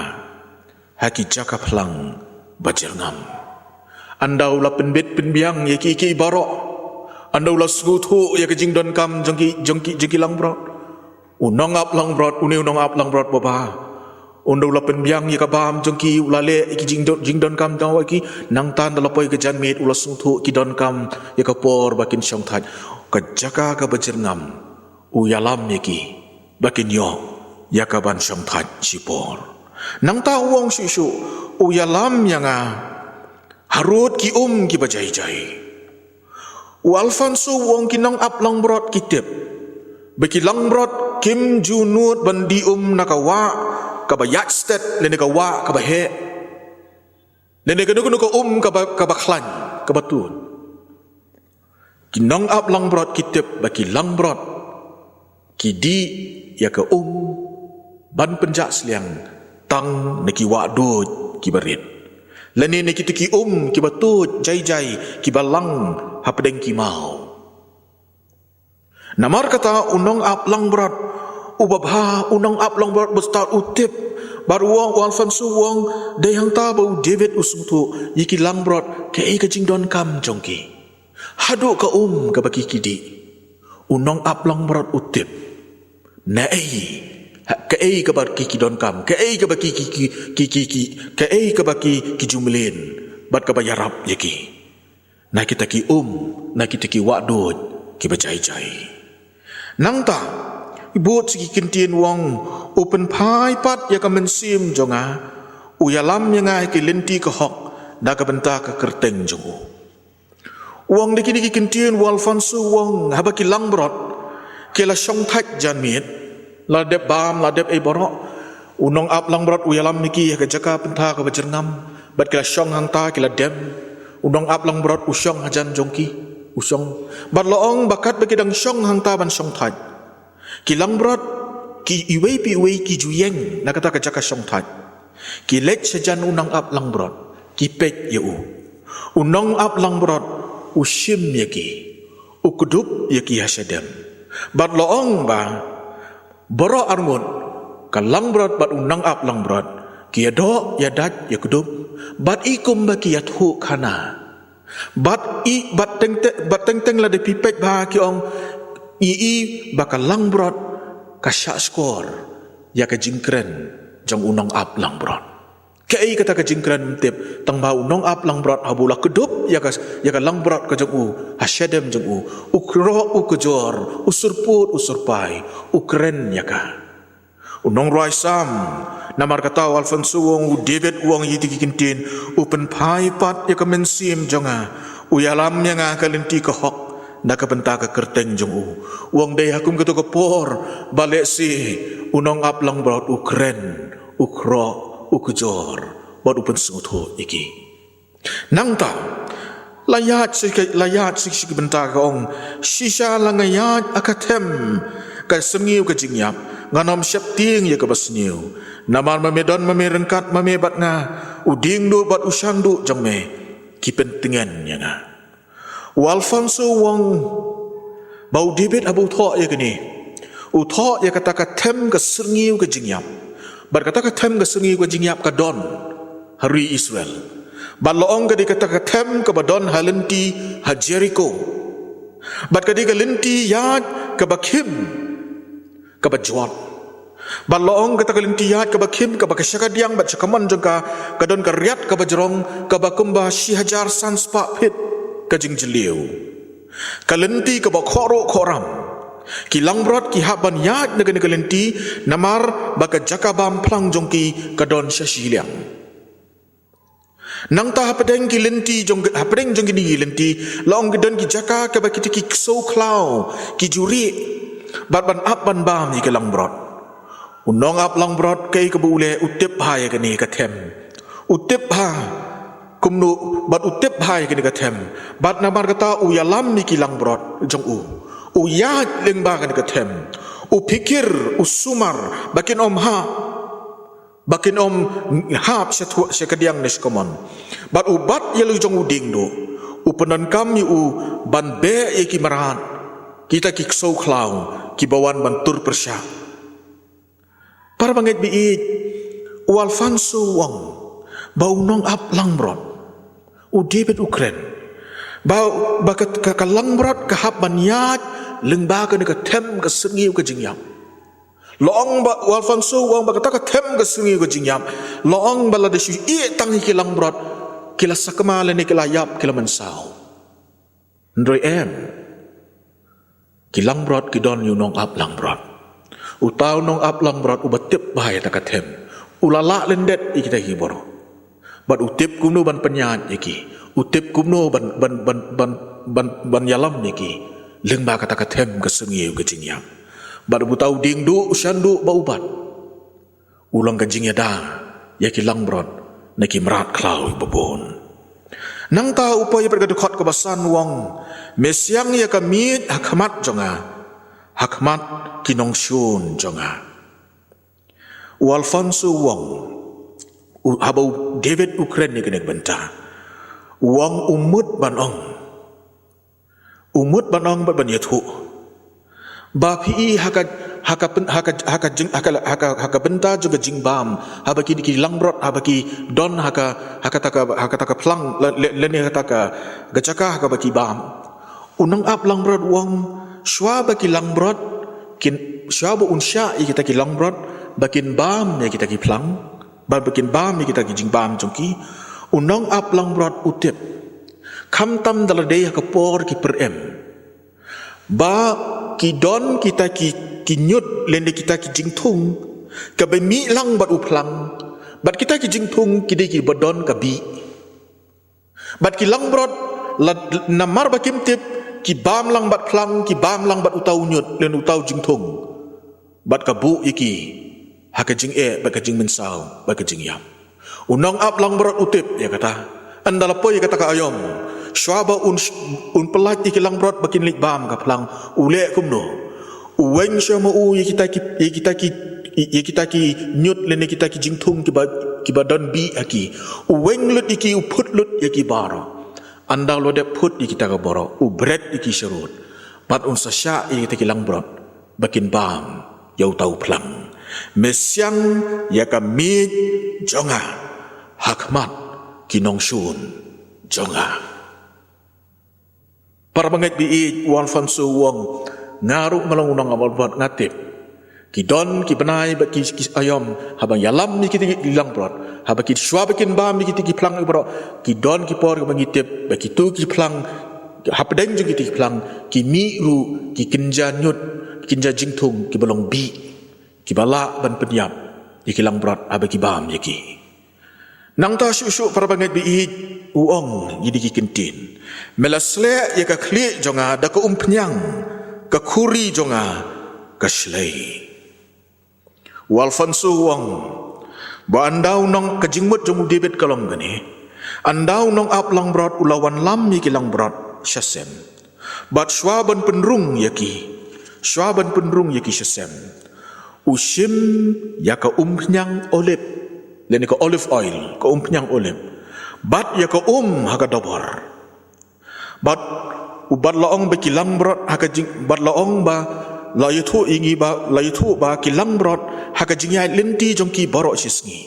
ha ki jaka phlang ba jyrngam. Ynda u la pynbit pynbiang ïa kiei kiei baroh, ynda u la sngewthuh ïa ka jingdonkam jong ki, jong ki, jong ki langbrot, u nongap langbrot, une u nongap langbrot babha, ynda u la pynbiang ïa ka bam jong ki, u la leh ïa ki jingdon, jingdonkam jong ki, nangta ynda la poi ka janmiet, u la sngewthuh ki donkam ïa ka por ba kin shongthait, ka jaka kaba jyrngam, u ïalam ïa ki ba kin ïoh ïa ka ban shongthait shipor. Nangta u ong shuh shuh, U ïalam ïa nga harud ki um kiba jai jai. U Alfonso u ong ki nongap langbrot ki tip ba ki langbrot kim ju nud ban die um na ka wah kaba ïaid stet, lane ka wah kaba heh, lane kano kano ka um kaba, kaba khlaiñ, kaba tuid. Ki nongap langbrot ki tip ba ki langbrot ki die ïa ka um ban pynjah sliang tang na ki wah duid kiba rit, lane na kita ki um kiba tuid jai jai kiba lang hapdeng ki maw. Namar kata u nongap langbrot uba bha, u nongap langbrot ba stad u tip, bad u ong, u Alfonso u ong, dei hangta ba u David u sngewthuh ïa ki langbrot kaei ka jingdonkam jong ki. Haduh ka um kaba ki, ki die, u nongap langbrot u tip naei, ha, kaei kaba ki, ki donkam, kaei kaba ki, ki, ki, kaei kaba ki, ki ju mlien, bad kaba ïarap ïa ki na kita ki um, na kita ki wah duid kiba jai jai. Nangta, i bud sha ki ktien u ong, U pynphai pat ïa ka mynsiem jong nga, u ïalam ïa nga ha ki lynti ka hok na ka bynta ka kyrteng jong u. U ong da kine ki ktien u Alfonso u ong, haba ki langbrot ki la shongthait janmiet, la dep bam, la dep ei baroh, u nongap langbrot u ïalam ïa ki ha ka jaka bynta kaba jyrngam, bad ki la shong hangta, ki la dem. U nongap langbrot u shong hajan jong ki, u shong. Bad la ong ba katba ki dang shong hangta ban shongthait, ki langbrot, ki iwei pa iwei ki ju ïeng na kata ka jaka shongthait. Ki leit shajan u nongap langbrot, ki peit ïa u. U nongap langbrot u shim ïa ki, u kdup ïa ki ha shadem. Bad la ong ba baroh arngut, ka langbrot bad u nongap langbrot ki ïadoh ïadait ïakdup, bad i kumba ki ïathuh khana. Bad i, bad teng te-, bad teng teng lada phi peit bha ki ong, i i ba ka langbrot ka shah shkor ïa ka jingkren jong u nongap langbrot. Kaei kata ka jingkren ym tip, tang ba u nongap langbrot haba u la kdup ïa ka, ïa ka langbrot ka jong u ha shadem jong u, u khroh u kjor, u surput u surpai, u kren ïa ka. U nongrwai Salm, namar kata u Alfonso u ong, u David u ong ïa kita ki kyntien, u pynphai pat ïa ka mynsiem jong nga, u ïalam ïa nga ha ka lynti ka hok na ka bynta ka kyrteng jong u. U ong dei ha kum kato ka por ba lehse u nongap langbrot u kren, u khroh, u kjor, bad u pynsngewthuh ïa ki. Nangta la ïaid sha ki, la ïaid sha ki bynta, ka ong, shisha la nga ïaid ha ka them ka syrngiew ka jingïap, ngan ym sheptieng ïa kaba sniew. Namar ma me don, ma me ryngkat ma me bad nga, u diengduh bad u shanduh jong me ki pyntngen ïa nga. U Alfonso u ong ba u David haba u thoh ïa kane, u thoh ïa kata ka them ka syrngiew ka jingïap. Bad kata ka them ka syrngiew ka jingïap ka don ha ri Israel. Bad la ong ka dei kata ka them kaba don ha lynti ha Jeriko. Bad ka dei ka lynti ïaid kaba khim kaba jwat. Bad la ong kata ka lynti ïaid kaba khim kaba ka shakadiang bad shakamon jong ka, ka don ka riat kaba jrong kaba kumba shi hajar san spah phit ka jingjylliew. Ka lynti kaba khohruh khohram. Ki langbrot ki hap ban ïaid na kane ka lynti namar ba ka jaka bam phlang jong ki ka don sha shiliang. Nangta hapdeng ki lynti jong, hapdeng jong kine ki lynti la ong ki don ki jaka kaba kita ki ksew khlaw, ki juri, bad ban ap ban bam ïa ki langbrot. U nongap langbrot kaei kaba u leh, u tip bha ïa kane ka them. U tip bha kumno, bad u tip bha ïa kane ka them. Bad namar kata u ïalam ïa ki langbrot jong u, u ïaid lyngba kane ka them. U phikir, u sumar ba kin ym hap, ba kin ym hap sha thuh, sha kadiang ne shakamon. Bad u bat ïa la u jong u diengduh, u pyndonkam ïa u ban beh ïa ki mrad, kita ki ksew khlaw kiba wan ban tur pyrshah. Para bangeit ba ïeit, u Alfonso u ong ba u nongap langbrot, u David u kren ba, ba ka, ka, ka langbrot ka hap ban ïaid lyngba kane ka them ka syrngiew ka jingïap. La ong ba, u Alfonso u ong ba kata ka them ka syrngiew ka jingïap, la ong ba lada shu ïeh tang ïa ki langbrot, ki la sakma lane ki la ïap, ki la mynsaw. Hynrei em. Ki langbrot ki don ïa u nongap langbrot. Uta u nongap langbrot uba tip bha ïa kata ka them, u la lah lyndet ïa kita hi baroh. Bad u tip kumno ban pynïaid ïa ki. U tip kumno ban, ban, ban, ban, ban, ban ïalam ïa ki lyngba kata ka them ka syrngiew ka jingïap. Bad uta u diengduh, u shanduh ba u bat, u long ka jingïada ïa ki langbrot na ki mrad khlaw ba bun. Nangta u poi ïa pyrkhat ka dkhot kaba san, u ong, me siang ïa ka miej ha khmat jong nga, ha khmat ki nongshun jong nga. U Alfonso u ong, u, haba u David u kren ïa kane ka bynta, u ong u mut ban ong, u mut ban ong bad ban ïathuh ba phi i ha ka, ha ka pyn-, ha ka, ha ka jing, ha ka, ha ka, ha ka bynta jong ka jingbam, haba ki, ki langbrot, haba ki don ha ka, ha kata ka, ha kata ka phlang, la, la, lane ha kata ka, ka jaka ha kaba ki bam. U nongap langbrot u ong, shuwa ba ki langbrot kin, shuwa ba un shah ïa kita ki langbrot ba kin bam ïa kita ki phlang, ba, ba kin bam ïa kita ki jingbam jong ki, u nongap langbrot u tip, khamtam da la dei ha ka por ki pyrem, ba ki don kita ki, ki ñiut lane kita ki jingthung kaba mih lang bad u phlang, bad kita ki jingthung ki dei kiba don ka bih. Bad ki langbrot, la, namar ba kim tip, ki bam lang bad phlang, ki bam lang bad uta u ñiut lane uta u jingthung. Bad ka buh ïa ki ha ka jingeh bad ka jingmynsaw bad ka jingïap. U nongap langbrot u tip ïa kata. Ynda la poi ïa kata ka aïom, shuwa ba un, un pyllait ïa ki langbrot ba kin leit bam ka phlang, u leh kumno? U weng shuwa ma u ïa kita ki, ïa kita ki, ïa kita ki ñiut lane kita ki jingthung kiba, kiba don bih ha ki. U weng lut ïa ki, u phut lut ïa ki baroh. Ynda u la dep phut ïa kita ka baroh, u bret ïa ki sharud. Bad un sa shah ïa kita ki langbrot ba kin bam ïa uta u phlang. Me siang ïa ka miej jong nga ha khmat ki nongshun jong nga. Para bangeit ba ïeit, u Alfonso u ong, nga ruh nga long u nongap langbrot, nga tip. Ki don ki bnai bad ki, ki aïom, haba ïalam ïa kito ki langbrot, haba ki shuwa ba kin bam ïa kito ki phlang baroh, ki don ki por kaba ngi tip ba kito ki phlang hapdeng jong kito ki phlang ki mih ruh ki kynja ñiut, ki kynja jingthung kiba long bih, kiba lah ban pynïap ïa ki langbrot haba ki bam ïa ki. Nangta shuh shuh, para bangeit ba ïeit, u ong ïa kine ki kyntien: Me la sleh ïa ka khlieh jong nga da ka umphniang, ka khuri jong nga ka shlei. U Alfonso u ong ba ynda u nong, ka jingmut jong u David ka long kane: Ynda u nongap langbrot u la wanlam ïa ki langbrot sha sem, bad shuwa ban pynrung ïa ki, shuwa ban pynrung ïa ki sha sem, u shim ïa ka umphniang olib, lane ka olive oil, ka umphniang olib, bad ïa ka um ha ka dobor. Bad u, bad la ong ba ki langbrot ha ka jing, bad la ong ba, la ïathuh ïa ngi ba, la ïathuh ba ki langbrot ha ka jingïaid lynti jong ki baroh shi sngi,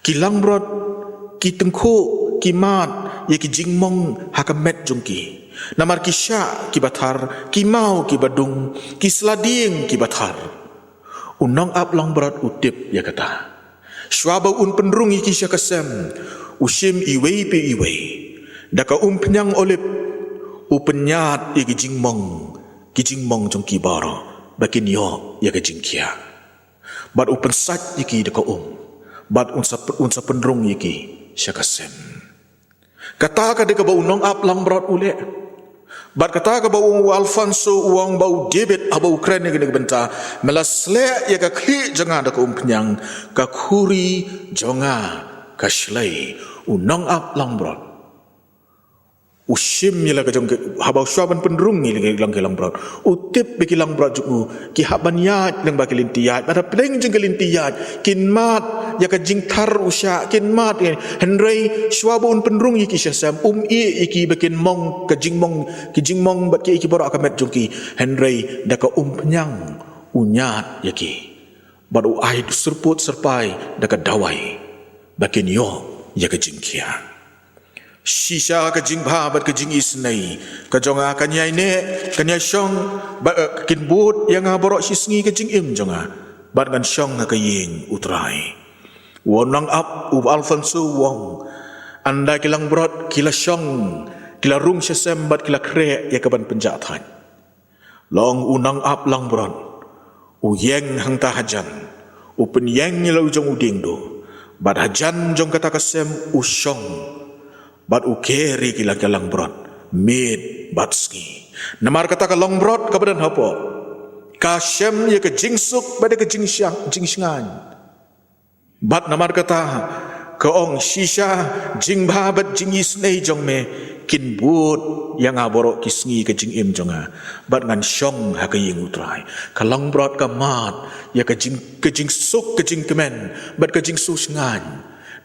ki langbrot ki tyngkhuh, ki mad ïa ki jingmong ha ka met jong ki. Namar ki shah kiba thar, ki maw kiba dung, ki sla dieng kiba thar. U nongap langbrot u tip ïa kata. Shuwa ba un pynrung ïa ki sha ka sem, u shim iwei pa iwei da ka umphniang olib, u pynïaid ïa ki jingmong, ki jingmong jong ki baroh, ba kin ïoh ïa ka jingkhiah. Bad u pynsait ïa ki da ka um, bad un sa, un sa pynrung ïa ki sha ka sem. Kata ka dei kaba u nongap langbrot u leh. Bad kata kaba u, u Alfonso u ong ba u David haba u kren ïa kane ka bynta: Me la sleh ïa ka khlieh jong nga da ka umphniang, ka khuri jong nga ka shlei. U nongap langbrot u shim ïa la ka jong ka, haba u shuwa ban pynrung ïa la ka jong ka langbrot, u tip ba ki langbrot jong u ki hap ban ïaid lyngba ki lynti ïaid, bad hapdeng jong ki lynti ïaid kin mad ïa ka jingthar u shah, kin mad ïa, hynrei shuwa ba un pynrung ïa ki sha sem, um ïeh ïa ki ba kin mong ka jingmong, ki jingmong bad ki, ki baroh ka met jong ki, hynrei da ka umphniang u ñiad ïa ki, bad u ai syrpud syrpai da ka dawai ba kin ïoh ïa ka jingkhiah. Shisha ka jingbha bad ka jingisynei ka jong nga kan ïai neh, kan ïai shong, bad, eh, kin bud ïa nga baroh shi sngi ka jingim jong nga, bad ngan shong ha ka ïing U Trai. U nongap, u Alfonso u ong: Ynda ki langbrot ki la shong, ki la rung sha sem bad ki la khreh ïa ka ban pynjah thait, long u nongap langbrot u ïeng hangta hajan, u pynïeng ïa la u jong u diengduh, bad hajan jong kata ka sem u shong, bad u ker ïa ki la ka langbrot miet bad sngi. Namar kata ka langbrot kaba don hapoh ka shem ïa ka jingsuk bad ïa ka jingshang, jingshngaiñ. Bad namar kata ka ong: Shisha jingbha bad jingisynei jong me kin bud ïa nga baroh ki sngi ka jingim jong nga, bad ngan shong ha ka ïing U Trai. Ka langbrot ka mad ïa ka jing, ka jingsuk, ka jingkmen bad ka jingshngaiñ.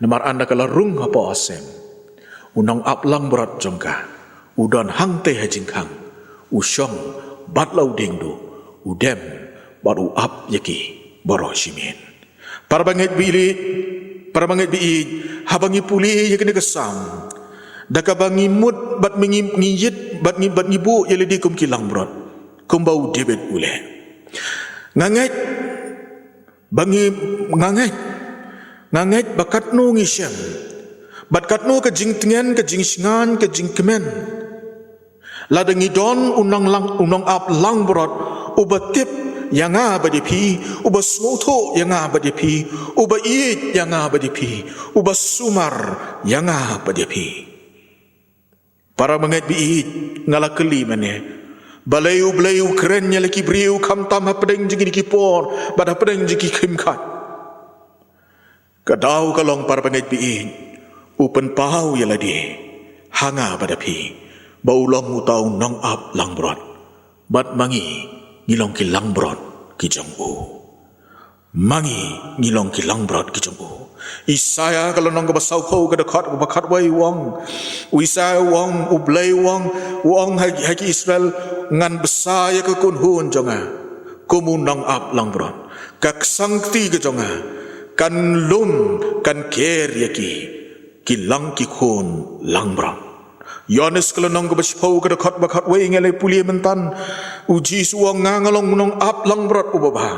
Namar ynda ka la rung hapoh sem, u nongap langbrot jong ka u don hangtei ha jingkhang, u shong bad la u diengduh, u dem bad u ap ïa ki baroh shi miet. Para bangeit ba ïeit, para bangeit ba ïeit, haba ngi pule ïa kane ka Salm, da kaba ngi mut bad ngi, ngi ïit bad ngi, bad ngi buh ïa lade kum ki langbrot, kumba u David u leh. Nga ngeit ba ngi, nga ngeit, nga ngeit ba katno ngi shem, bad katno ka jingtngen, ka jingshngaiñ, ka jingkmen, lada ngi don u nonglang, u nongap langbrot uba tip ïa nga bad ïa phi, uba sngewthuh ïa nga bad ïa phi, uba ïeit ïa nga bad ïa phi, uba sumar ïa nga bad ïa phi. Para bangeit ba ïeit, nga la kylli mynne, balei U Blei u kren ïa la ki briew khamtam hapdeng jong kine ki por bad hapdeng jong ki khim khat? Ka daw ka long, para bangeit ba ïeit, u pynpaw ïa lade ha nga bad ha phi ba u long uta u nongap langbrot, bad ma ngi ngi long ki langbrot ki jong u. Ma ngi ngi long ki langbrot ki jong u. Isaïah ka lynnong kaba sawphew, ka dkhot kaba khatwei u ong, u Isaïah u ong, U Blei u ong, u ong ha, ha ki Israel: Ngan bsa ïa ka kynhun jong nga kum u nongap langbrot, ka ksangkti ka jong nga kan lum, kan ker ïa ki, ki lang, ki khun langbrot. Ïoannis ka lynnong kaba shiphew, ka dkhot ba khatwei, nga la pule myntan. U Jisu u ong: Nga nga long u nongap langbrot uba bha.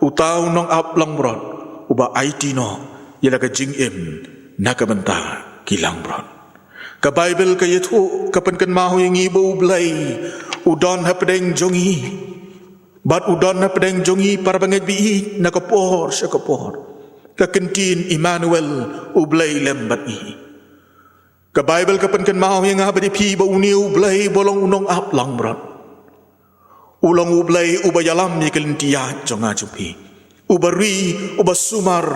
Uta u nongap langbrot uba aiti noh ïa la ka jingim na ka bynta ki langbrot. Ka Baibl ka ïathuh, ka pynkynmaw ïa ngi ba U Blei u don hapdeng jong ngi. Bad u don hapdeng jong ngi, para bangeit ba ïeit, na ka por sha ka por. Ka kyntien Immanuel, U Blei lem bad ngi. Ka Baibl ka pynkynmaw ïa nga bad ïa phi ba une U Blei ba long u nongap langbrot u long U Blei uba ïalam ïa ka lynti ïaid jong nga jong phi. Uba ri, uba sumar,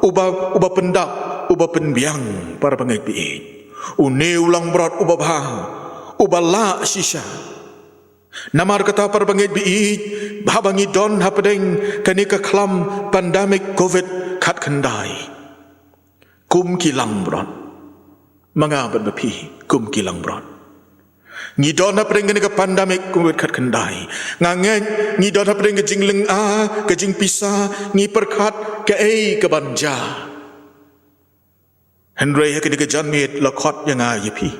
uba, uba pyndap, uba pynbiang, para bangeit ba ïeit. Une u langbrot uba bha, uba lah shisha. Namar kata, para bangeit ba ïeit, haba ngi don hapdeng kane ka khlam pandemic covid khatkhyndai, kum ki langbrot, ma nga bad ma phi, kum ki langbrot, ngi don hapdeng kane ka pandemic covid khatkhyndai. Nga ngeit ngi don hapdeng ka jinglynga, ka jingpisa, ngi pyrkhat kaei kaban jia. Hynrei ha kane ka janmiet la khot ïa nga ïa phi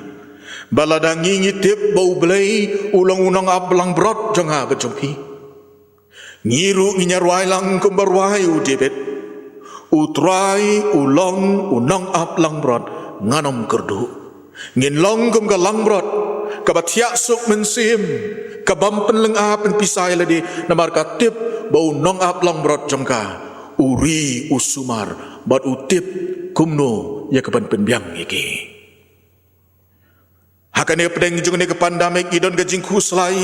ba lada ngi, ngi tip ba U Blei u long u nongap langbrot jong nga bad jong phi, ngi ruh ngin ïa rwai lang kumba rwai u David: U Trai u long u nongap langbrot, ngan ym kyrduh. Ngin long kum ka langbrot kaba thiah suk mynsiem, kabym pynlynga pynpisa ïa lade, namar ka tip ba u nongap langbrot jong ka u ri, u sumar, bad u tip kumno ïa kaban pynbiang ïa ki. Ha kane hapdeng jong kane ka pandemic ngi don ka jingkhuslai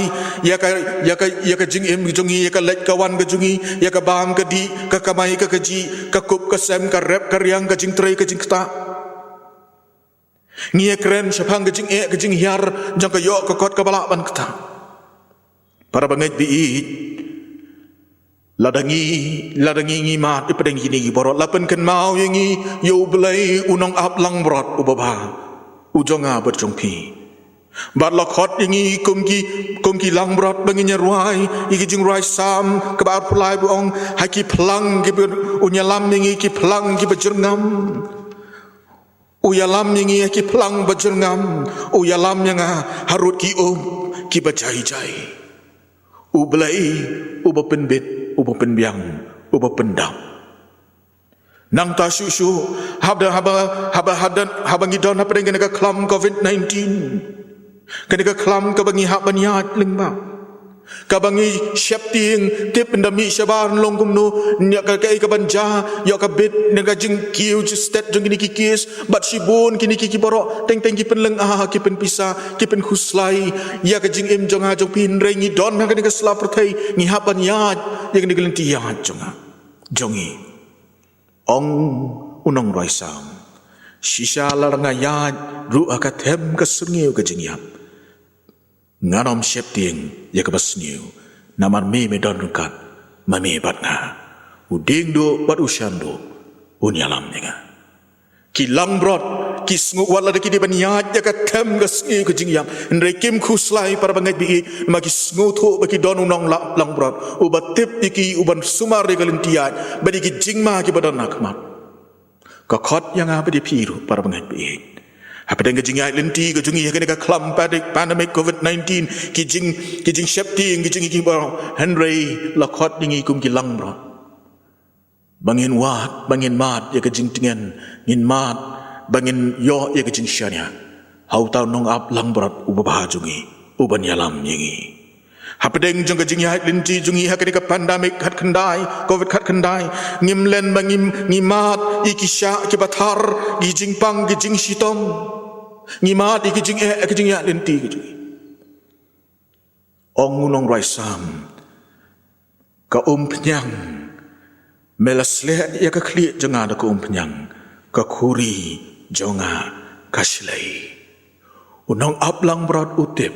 ïa ka, ïa ka, ïa ka jingim jong ngi, ïa ka leit ka wan ka jong ngi, ïa ka bam ka dih, ka kamai ka kajih, ka kup ka sem, ka rep ka riang, ka jingtrei ka jingktah. Ngi ïakren shaphang ka jingeh ka jinghiar jong ka ïoh ka kot kaba lah ban ktah. Para bangeit ba ïeit, lada ngi, lada ngi, ngi mad hapdeng kine ki baroh, la pynkynmaw ïa ngi ïa U Blei u nongap langbrot uba bha, u jong nga bad jong phi. Bad la khot ïa ngi kum ki, kum ki langbrot ba ngin ïa rwai ïa ki jingrwai Salm kaba arphew lai ba ong: Ha ki phlang kiba, un ïalam ïa ngi ha ki phlang kiba jyrngam. U ïalam ïa ngi ha ki phlang ba jyrngam, u ïalam ïa nga harud ki um kiba jai jai. U Blei uba pynbit, uba pynbiang, uba pyndap. Nangta shuh shuh, haba, haba, haba, haba, haba ngi don hapdeng kane ka khlam covid nineteen, kane ka khlam kaba ngi hap ban ïaid lyngba, kaba ngi sheptieng, tip ynda mih shabar, long kumno, ïa ka, kaei kaban jia, ïoh ka bit na ka jingkiew jingstet jong kine ki case, bad shibun kine ki, ki baroh, teng teng ki pynlynga, ki pynpisa, ki pynkhuslai ïa ka jingim jong nga jong phi. Hynrei ngi don ha kane ka sla pyrthei, ngi hap ban ïaid ïa kane ka lynti ïaid jong nga, jong ngi. Ong u nongrwai Salm: Shisha lada nga ïaid ruh ha ka them ka syrngiew ka jingïap, ngan ym sheptieng ïa kaba sniew, namar me, me don ryngkat ma me bad nga. U dieng duh bad u shan duh un ïalam ïa nga. Ki langbrot ki sngew, wat lada ki dei ban ïaid ïa ka them ka sniew ka jingïap, hynrei kim khuslai, para bangeit ba ïeit, namar ki sngewthuh ba ki don u nongap langbrot uba tip ïa ki, uban sumar ïa ka lynti ïaid bad ïa ki jingma kiba don ha khmat. Ka khot ïa nga bad ïa phi ruh, para bangeit ba ïeit. Hapdeng ka jingïaid lynti ka jong ngi ha kane ka khlam pandemic covid nineteen, ki jing, ki jingsheptieng, ki jing, ki ba, hynrei la khot ïa ngi kum ki langbrot ba ngin wad, ba ngin mad ïa ka jingtngen, ngin mad ba ngin ïoh ïa ka jingshaniah ha uta u nongap langbrot uba bha jong ngi, uban ïalam ïa ngi. Hapdeng jong ka jingïaid lynti jong ngi ha kane ka pandemic khatkhyndai, covid khatkhyndai, ngim len ba ngim, ngi mad ïa ki shah kiba thar, ki jingpang, ki jingshitom. Ngi mad ïa ki jingeh, ki jingïaid lynti ki jong ngi. Ong u nongrwai Salm: Ka umphniang, me la sleh ïa ka khlieh jong nga da ka umphniang, ka khuri jong nga ka shlei. U nongap langbrot u tip,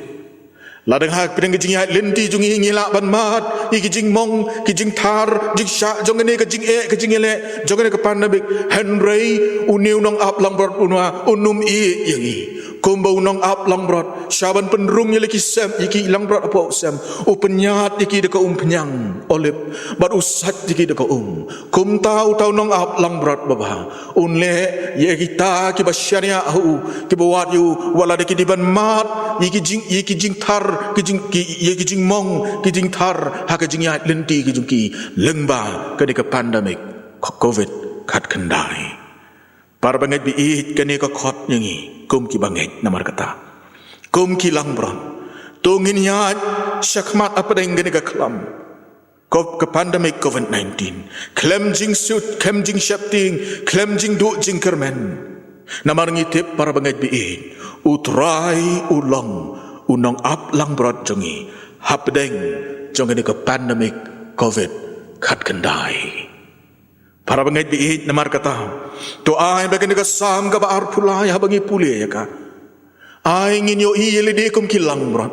lada hapdeng ka jingïaid lynti jong ngi ngi lah ban mad ïa ki jingmong, ki jingthar, jingshah jong kane ka jingeh, ka jingïaleh jong kane ka pandemic, hynrei une u nongap langbrot un ym ïeh ïa ngi. Kumba u nongap langbrot, sha ban pynrung ïa la ki sem, ïa ki langbrot hapoh u sem, u pynïaid ïa ki da ka umphniang olib, bad u sait ïa ki da ka um. Kumta uta u nongap langbrot babha un leh ïa kita kiba shaniah ha u, kiba wad ïa u, wat la da ki dei ban mad ïa ki jing, ïa ki jingthar, ki jing, ki, ïa ki jingmong, ki jingthar ha ka jingïaid lynti ki jong ki lyngba kane ka pandemic covid khatkhyndai. Para bangeit ba ïeit, kane ka khot ïa ngi kum ki bangeit, namar kata, kum ki langbrot, to ngin ïaid shakhmat hapdeng kane ka khlam, ko-, ka pandemic covid nineteen, khlem jingsuit, khlem jingsheptieng, khlem jingduh jingkyrmen. Namar ngi tip, para bangeit ba ïeit, U Trai u long u nongap langbrot jong ngi hapdeng jong kane ka pandemic covid khatkhyndai. Para bangeit ba ïeit, namar kata, to ai ba kane ka Salm kaba arphew lai, haba ngi pule ïa ka, ai ngin ïohi ïa lade kum ki langbrot.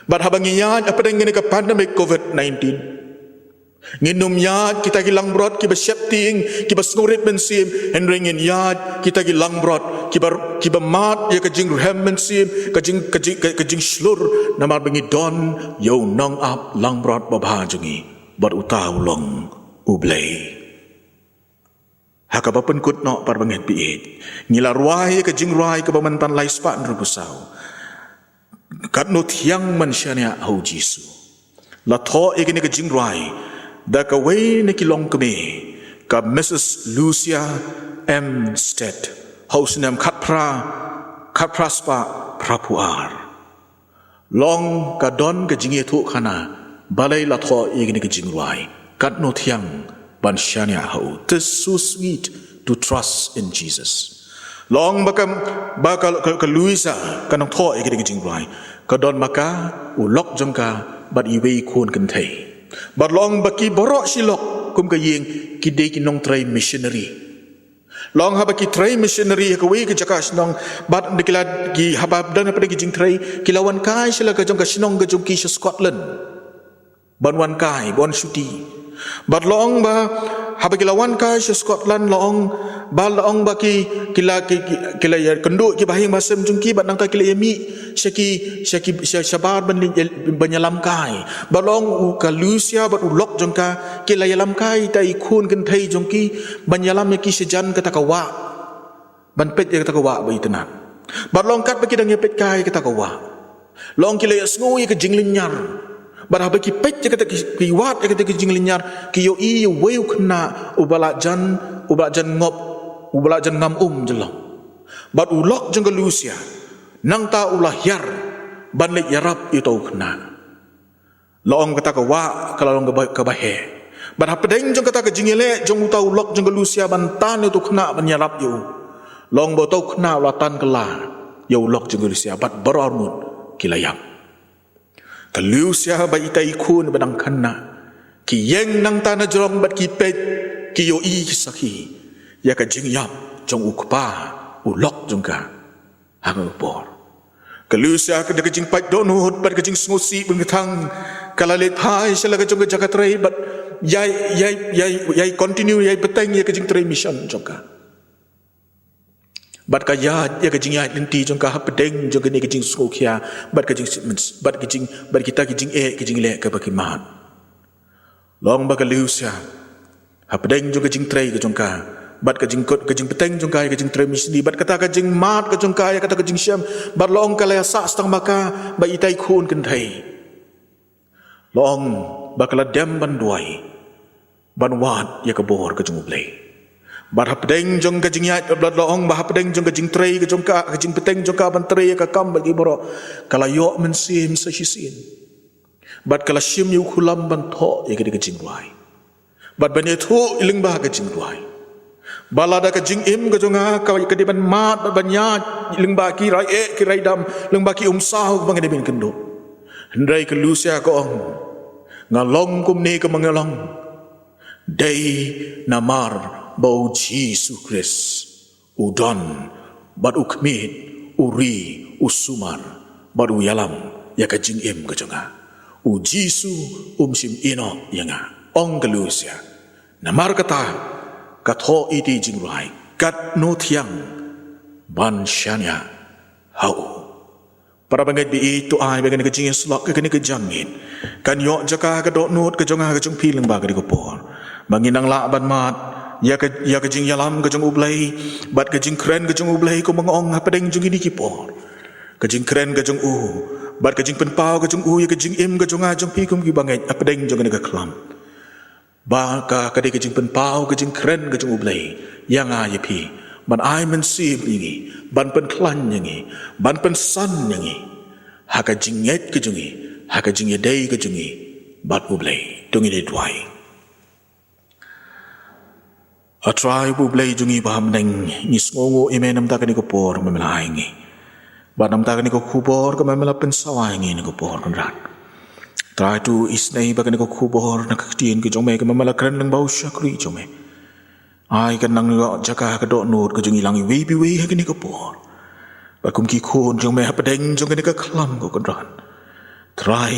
Bad haba ngi ïaid hapdeng kane ka pandemic covid nineteen, ngin ym ïaid kita ki langbrot kiba sheptieng, kiba sngewrit mynsiem, hynrei ngin ïaid kita ki langbrot kiba, kiba mad ïa ka jingrhem mynsiem, ka jing, ka jing, ka, ka jingshlur, namar ba ngi don ïa u nongap langbrot babha jong ngi, bad uta u long U Blei. Ha kaba pynkut noh, para bangeit ba ïeit, ngi la rwai ïa ka jingrwai kaba mynta lai spah hynriewphew saw, Katno Thiang ban Shaniah ha U Jisu. La thoh ïa kane ka jingrwai da kawei na ki longkmie, ka Missus Lucia M Stead, ha u snem khatphra, khatphra spah phraphew ar. Long ka don ka jingïathuhkhana balei la thoh ïa kane ka jingrwai, Katno Thiang ban Shaniah ha U, 'Tis so sweet to trust in Jesus.' Long ba ka, ba ka, ka, ka Lucia ka nang thoh ïa kane ka jingrwai, ka don ma ka, u lok jong ka, bad iwei i khun kynthei. Bad long ba ki baroh shi lok kum ka ïing ki dei ki nongtrei missionary. Long haba ki trei missionary ha kawei ka jaka shnong, bad da ki la, ki haba don hapdeng ki jingtrei, ki la wan kai sha la ka jong ka shnong ka jong ki sha Scotland. Ban wan kai, ban wan shuti. Bad long ba haba ki la wan kai sha Scotland, long ba, long ba ki, ki la, ki, ki, ki la ïakynduh ki bahaïing bahasem jong ki, bad nangta ki la ïamih sha ki, sha ki, sha, shabar ban, ban ïalam kai. Bad long u ka Lucia bad u lok jong ka ki la ïalam kai ïa ita i khun kynthei jong ki, ban ïalam ïa ki shajan kata ka wah, ban peit ïa kata ka wah ba itynnad. Bad long katba ki dang ïapeit kai ïa kata ka wah, long ki la ïohsngew ïa ka jinglynñiar. Bad haba ki peit ïa kata, ki, ki wad ïa kata ka jinglynñiar, ki ïohi ïa uwei u khynnah uba la jan, uba la jan ngop, uba la jan ngam um jyllop. Bad u lok jong ka Lucia, nangta u la hiar ban leit ïarap ïa uta u khynnah. Long kata ka wah ka la long kaba, kaba heh. Bad hapdeng jong kata ka jingïaleh jong uta u lok jong ka Lucia ban tan ïa uta u khynnah ban ïarap ïa u, long ba uta u khynnah u la tan kylla ïa u lok jong ka Lucia, bad baroh arngut ki la ïap. Ka Lucia bad ita i khun ba dang khynnah ki ïeng nangta na jrong bad ki peit, ki ïohi, ki sakhi ïa ka jingïap jong u kpa u lok jong ka. Ha kane ka por, ka Lucia ka da ka jingpait dohnud bad ka jingsngewsih bun ka thang, ka la leit phai sha la ka jong ka jaka trei bad ïai, ïai, ïai, ïai continue, ïai bteng ïa ka jingtrei mission jong ka. Bad ka ïaid ïa ka jingïaid lynti jong ka hapdeng jong kane ka jingsngewkhia bad ka jing, bad ka jing, bad kita ki jingeh, ka jingleh kaba ki mad. Long ba ka Lucia, hapdeng jong ka jingtrei ka jong ka, bad ka jingkut, ka jingbteng jong ka ïa ka jingtrei missionary, bad kata ka jingmad ka jong ka ïa kata ka jingshem, bad long ka la ïasah sdang ma ka bad ita i khun kynthei. Long ba ka la dem ban duwai, ban wad ïa ka bor ka jong U Blei. Bad hapdeng jong ka jingïaid, bad long ba hapdeng jong ka jingtrei ka jong ka, ka jingbteng jong ka ban trei ïa ka kam bad ki baroh, ka la ïoh mynsiem sa shisien. Bad ka la shim ïa u khulom ban thoh ïa kane ka jingrwai, bad ban ïathuh lyngba ka jingrwai. Ba lada ka jingim ka jong nga ka, ka dei ban mad bad ban ïaid lyngba ki rai eh, ki rai dam, lyngba ki umsaw ba nga dei ban kynduh, hynrei ka Lucia ka ong, nga long kumne kumba nga long dei namar ba U Jisu Khrist u don, bad u khmih, u ri, u sumar, bad u ïalam ïa ka jingim ka jong nga. U Jisu um shym ïehnoh ïa nga, ong ka Lucia. Namar kata ka thoh ïa ita i jingrwai, Katno Thiang ban shaniah ha u. Para bangeit ba ïeit, to ai ba kane ka jingïasyllok, kane ka jingïeit kan ïoh jaka ha ka dohnud ka jong nga ha ka jong phi lyngba kane ka por. Ba ngin nang lah ban mad ïa ka, ïa ka jingïalam ka jong U Blei bad ka jingkren ka jong U Blei, kumba nga ong, hapdeng jong kine ki por. Ka jingkren ka jong u bad ka jingpynpaw ka jong u ïa ka jingim ka jong nga jong phi kum ki bangeit hapdeng jong kane ka khlam. Ba ka, ka dei ka jingpynpaw ka jingkren ka jong U Blei ïa nga ïa phi, ban ai mynsiem ïa ngi, ban pynkhlaiñ ïa ngi, ban pynsan ïa ngi ha ka jingngeit ka jong ngi, ha ka jingïadei ka jong ngi bad U Blei. To ngin ïa duwai. A Trai U Blei jong ngi ba ha bneng, ngi sngewnguh ïa me namar kane ka por ba me la ai ïa ngi, bad namar kane ka khubor kaba me la pynsawa ïa ngi ha kane ka por, Kynrad. Trai, to isynei ba kane ka khubor na ka ktien ka jong me kaba me la kren lyngba u shakri jong me, ai kan nang ïoh jaka ha ka dohnud ka jong ngi lang iwei pa iwei ha kane ka por. Bad kum ki khun jong me hapdeng jong kane ka khlam, ko Kynrad, Trai,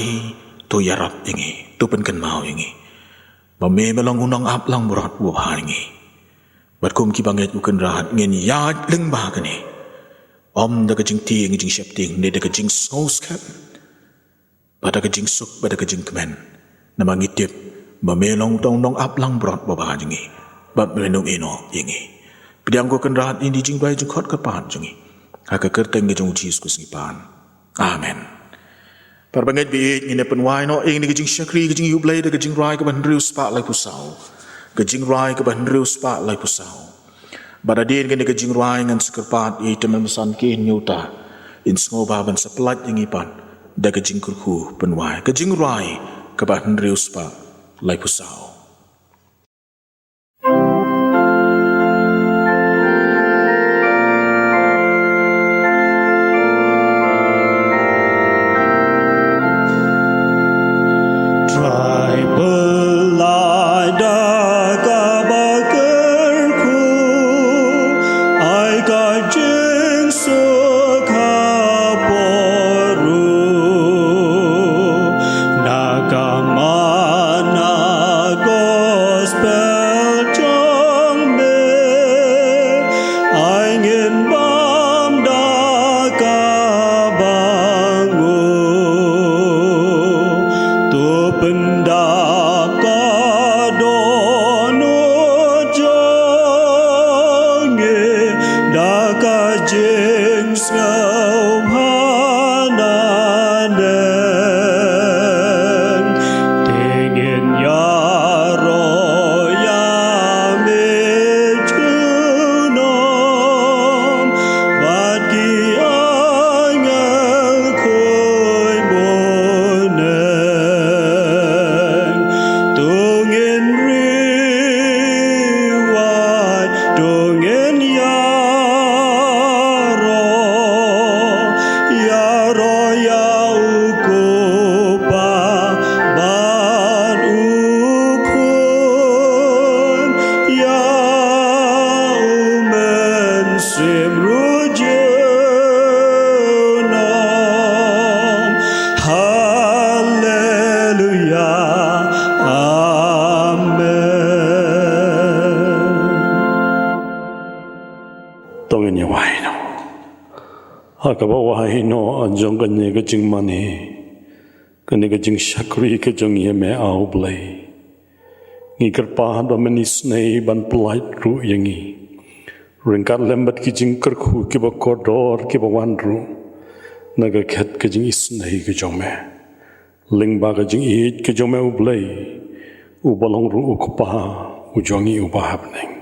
to ïarap ïa ngi, to pynkynmaw ïa ngi ba me, me long u nongap langbrot uba bha ïa ngi. Bad kum ki bangeit, ko Kynrad, ngin ïaid lyngba kane, ym da ka jingtieng jingsheptieng ne da ka jingsngewskhem, bad da ka jingsuk bad da ka jingkmen, namar ngi tip ba me long u nongap langbrot uba bha jong ngi, bad me nongïehnoh ïa ngi. Pdiang, ko Kynrad, ïa kine ki jingduwai jingkhot kyrpad jong ngi, ha ka kyrteng ka jong U Jisu Khrist ngi pan. Amen. Para bangeit ba ïeit, ngin ïa pynwai noh ïa kane ka jingshakri ka jong U Blei da ka Jingrwai kaba hynriew spah laiphew saw. Ka Jingrwai kaba hynriew spah laiphew saw. Bad hadien kane ka Jingrwai ngan sa kyrpad ïa i Tymmen Basan Kynhiar Hynñiewta in sngewbha ban sa pynlait ïa ngi pat da ka jingkyrkhu pynwai. Ka Jingrwai kaba hynriew spah laiphew saw. Trai pynlait da kaba kyrkhu, ai ka jingsuk ha por ruh. Na ka mana gospel jong me, ai ngin bam da kaba nguh. To pyndap ka dohnud jong ngi da ka jingsngewbha naneng. Te ngin ïaroh ïa me junom bad ki angel khuid bneng. To ngin riewwait, to ngin ïaroh, ïaroh ïa u Kpa bad u Khun, ïa u Mynsiem ruh junom. Haleluia. Amen. To ngin ïa wai noh. Ha kaba wai noh jong kane ka jingmane, kane ka jingshakri ka jong ngi ïa me, A U Blei, ngi kyrpad ba men isynei ban pynlait ruh ïa ngi, ryngkat lem bad ki jingkyrkhu kiba kordor kiba wan ruh na ka khet ka jingisynei ka jong me. Lyngba ka jingïeit ka jong me, U Blei, uba long ruh u Kpa u jong ngi uba ha bneng,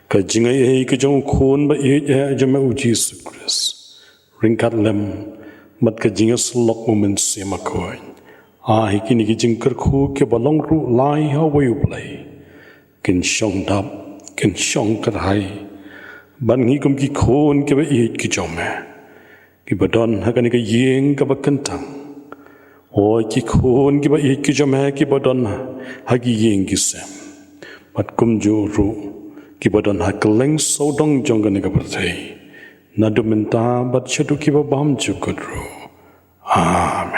ka jingaiei ka jong u Khun ba ïeit eh jong me, U Jisu Khrist, ryngkat lem bad ka jingïasyllok U Mynsiem Bakhuid, ai kine ki jingkyrkhu kiba long ruh lai ha uwei U Blei, kin shong dap, kin shong kyrhai bad ngi kum ki khun kiba ïeit ki jong me, kiba don ha kane ka ïing kaba kyntang. O ki khun kiba ïeit ki jong me kiba don ha ki ïing ki sem, bad kumjuh ruh kiba don ha kylleng sawdong jong kane ka pyrthei, naduh mynta bad shaduh kiba bymjukut ruh. Amen.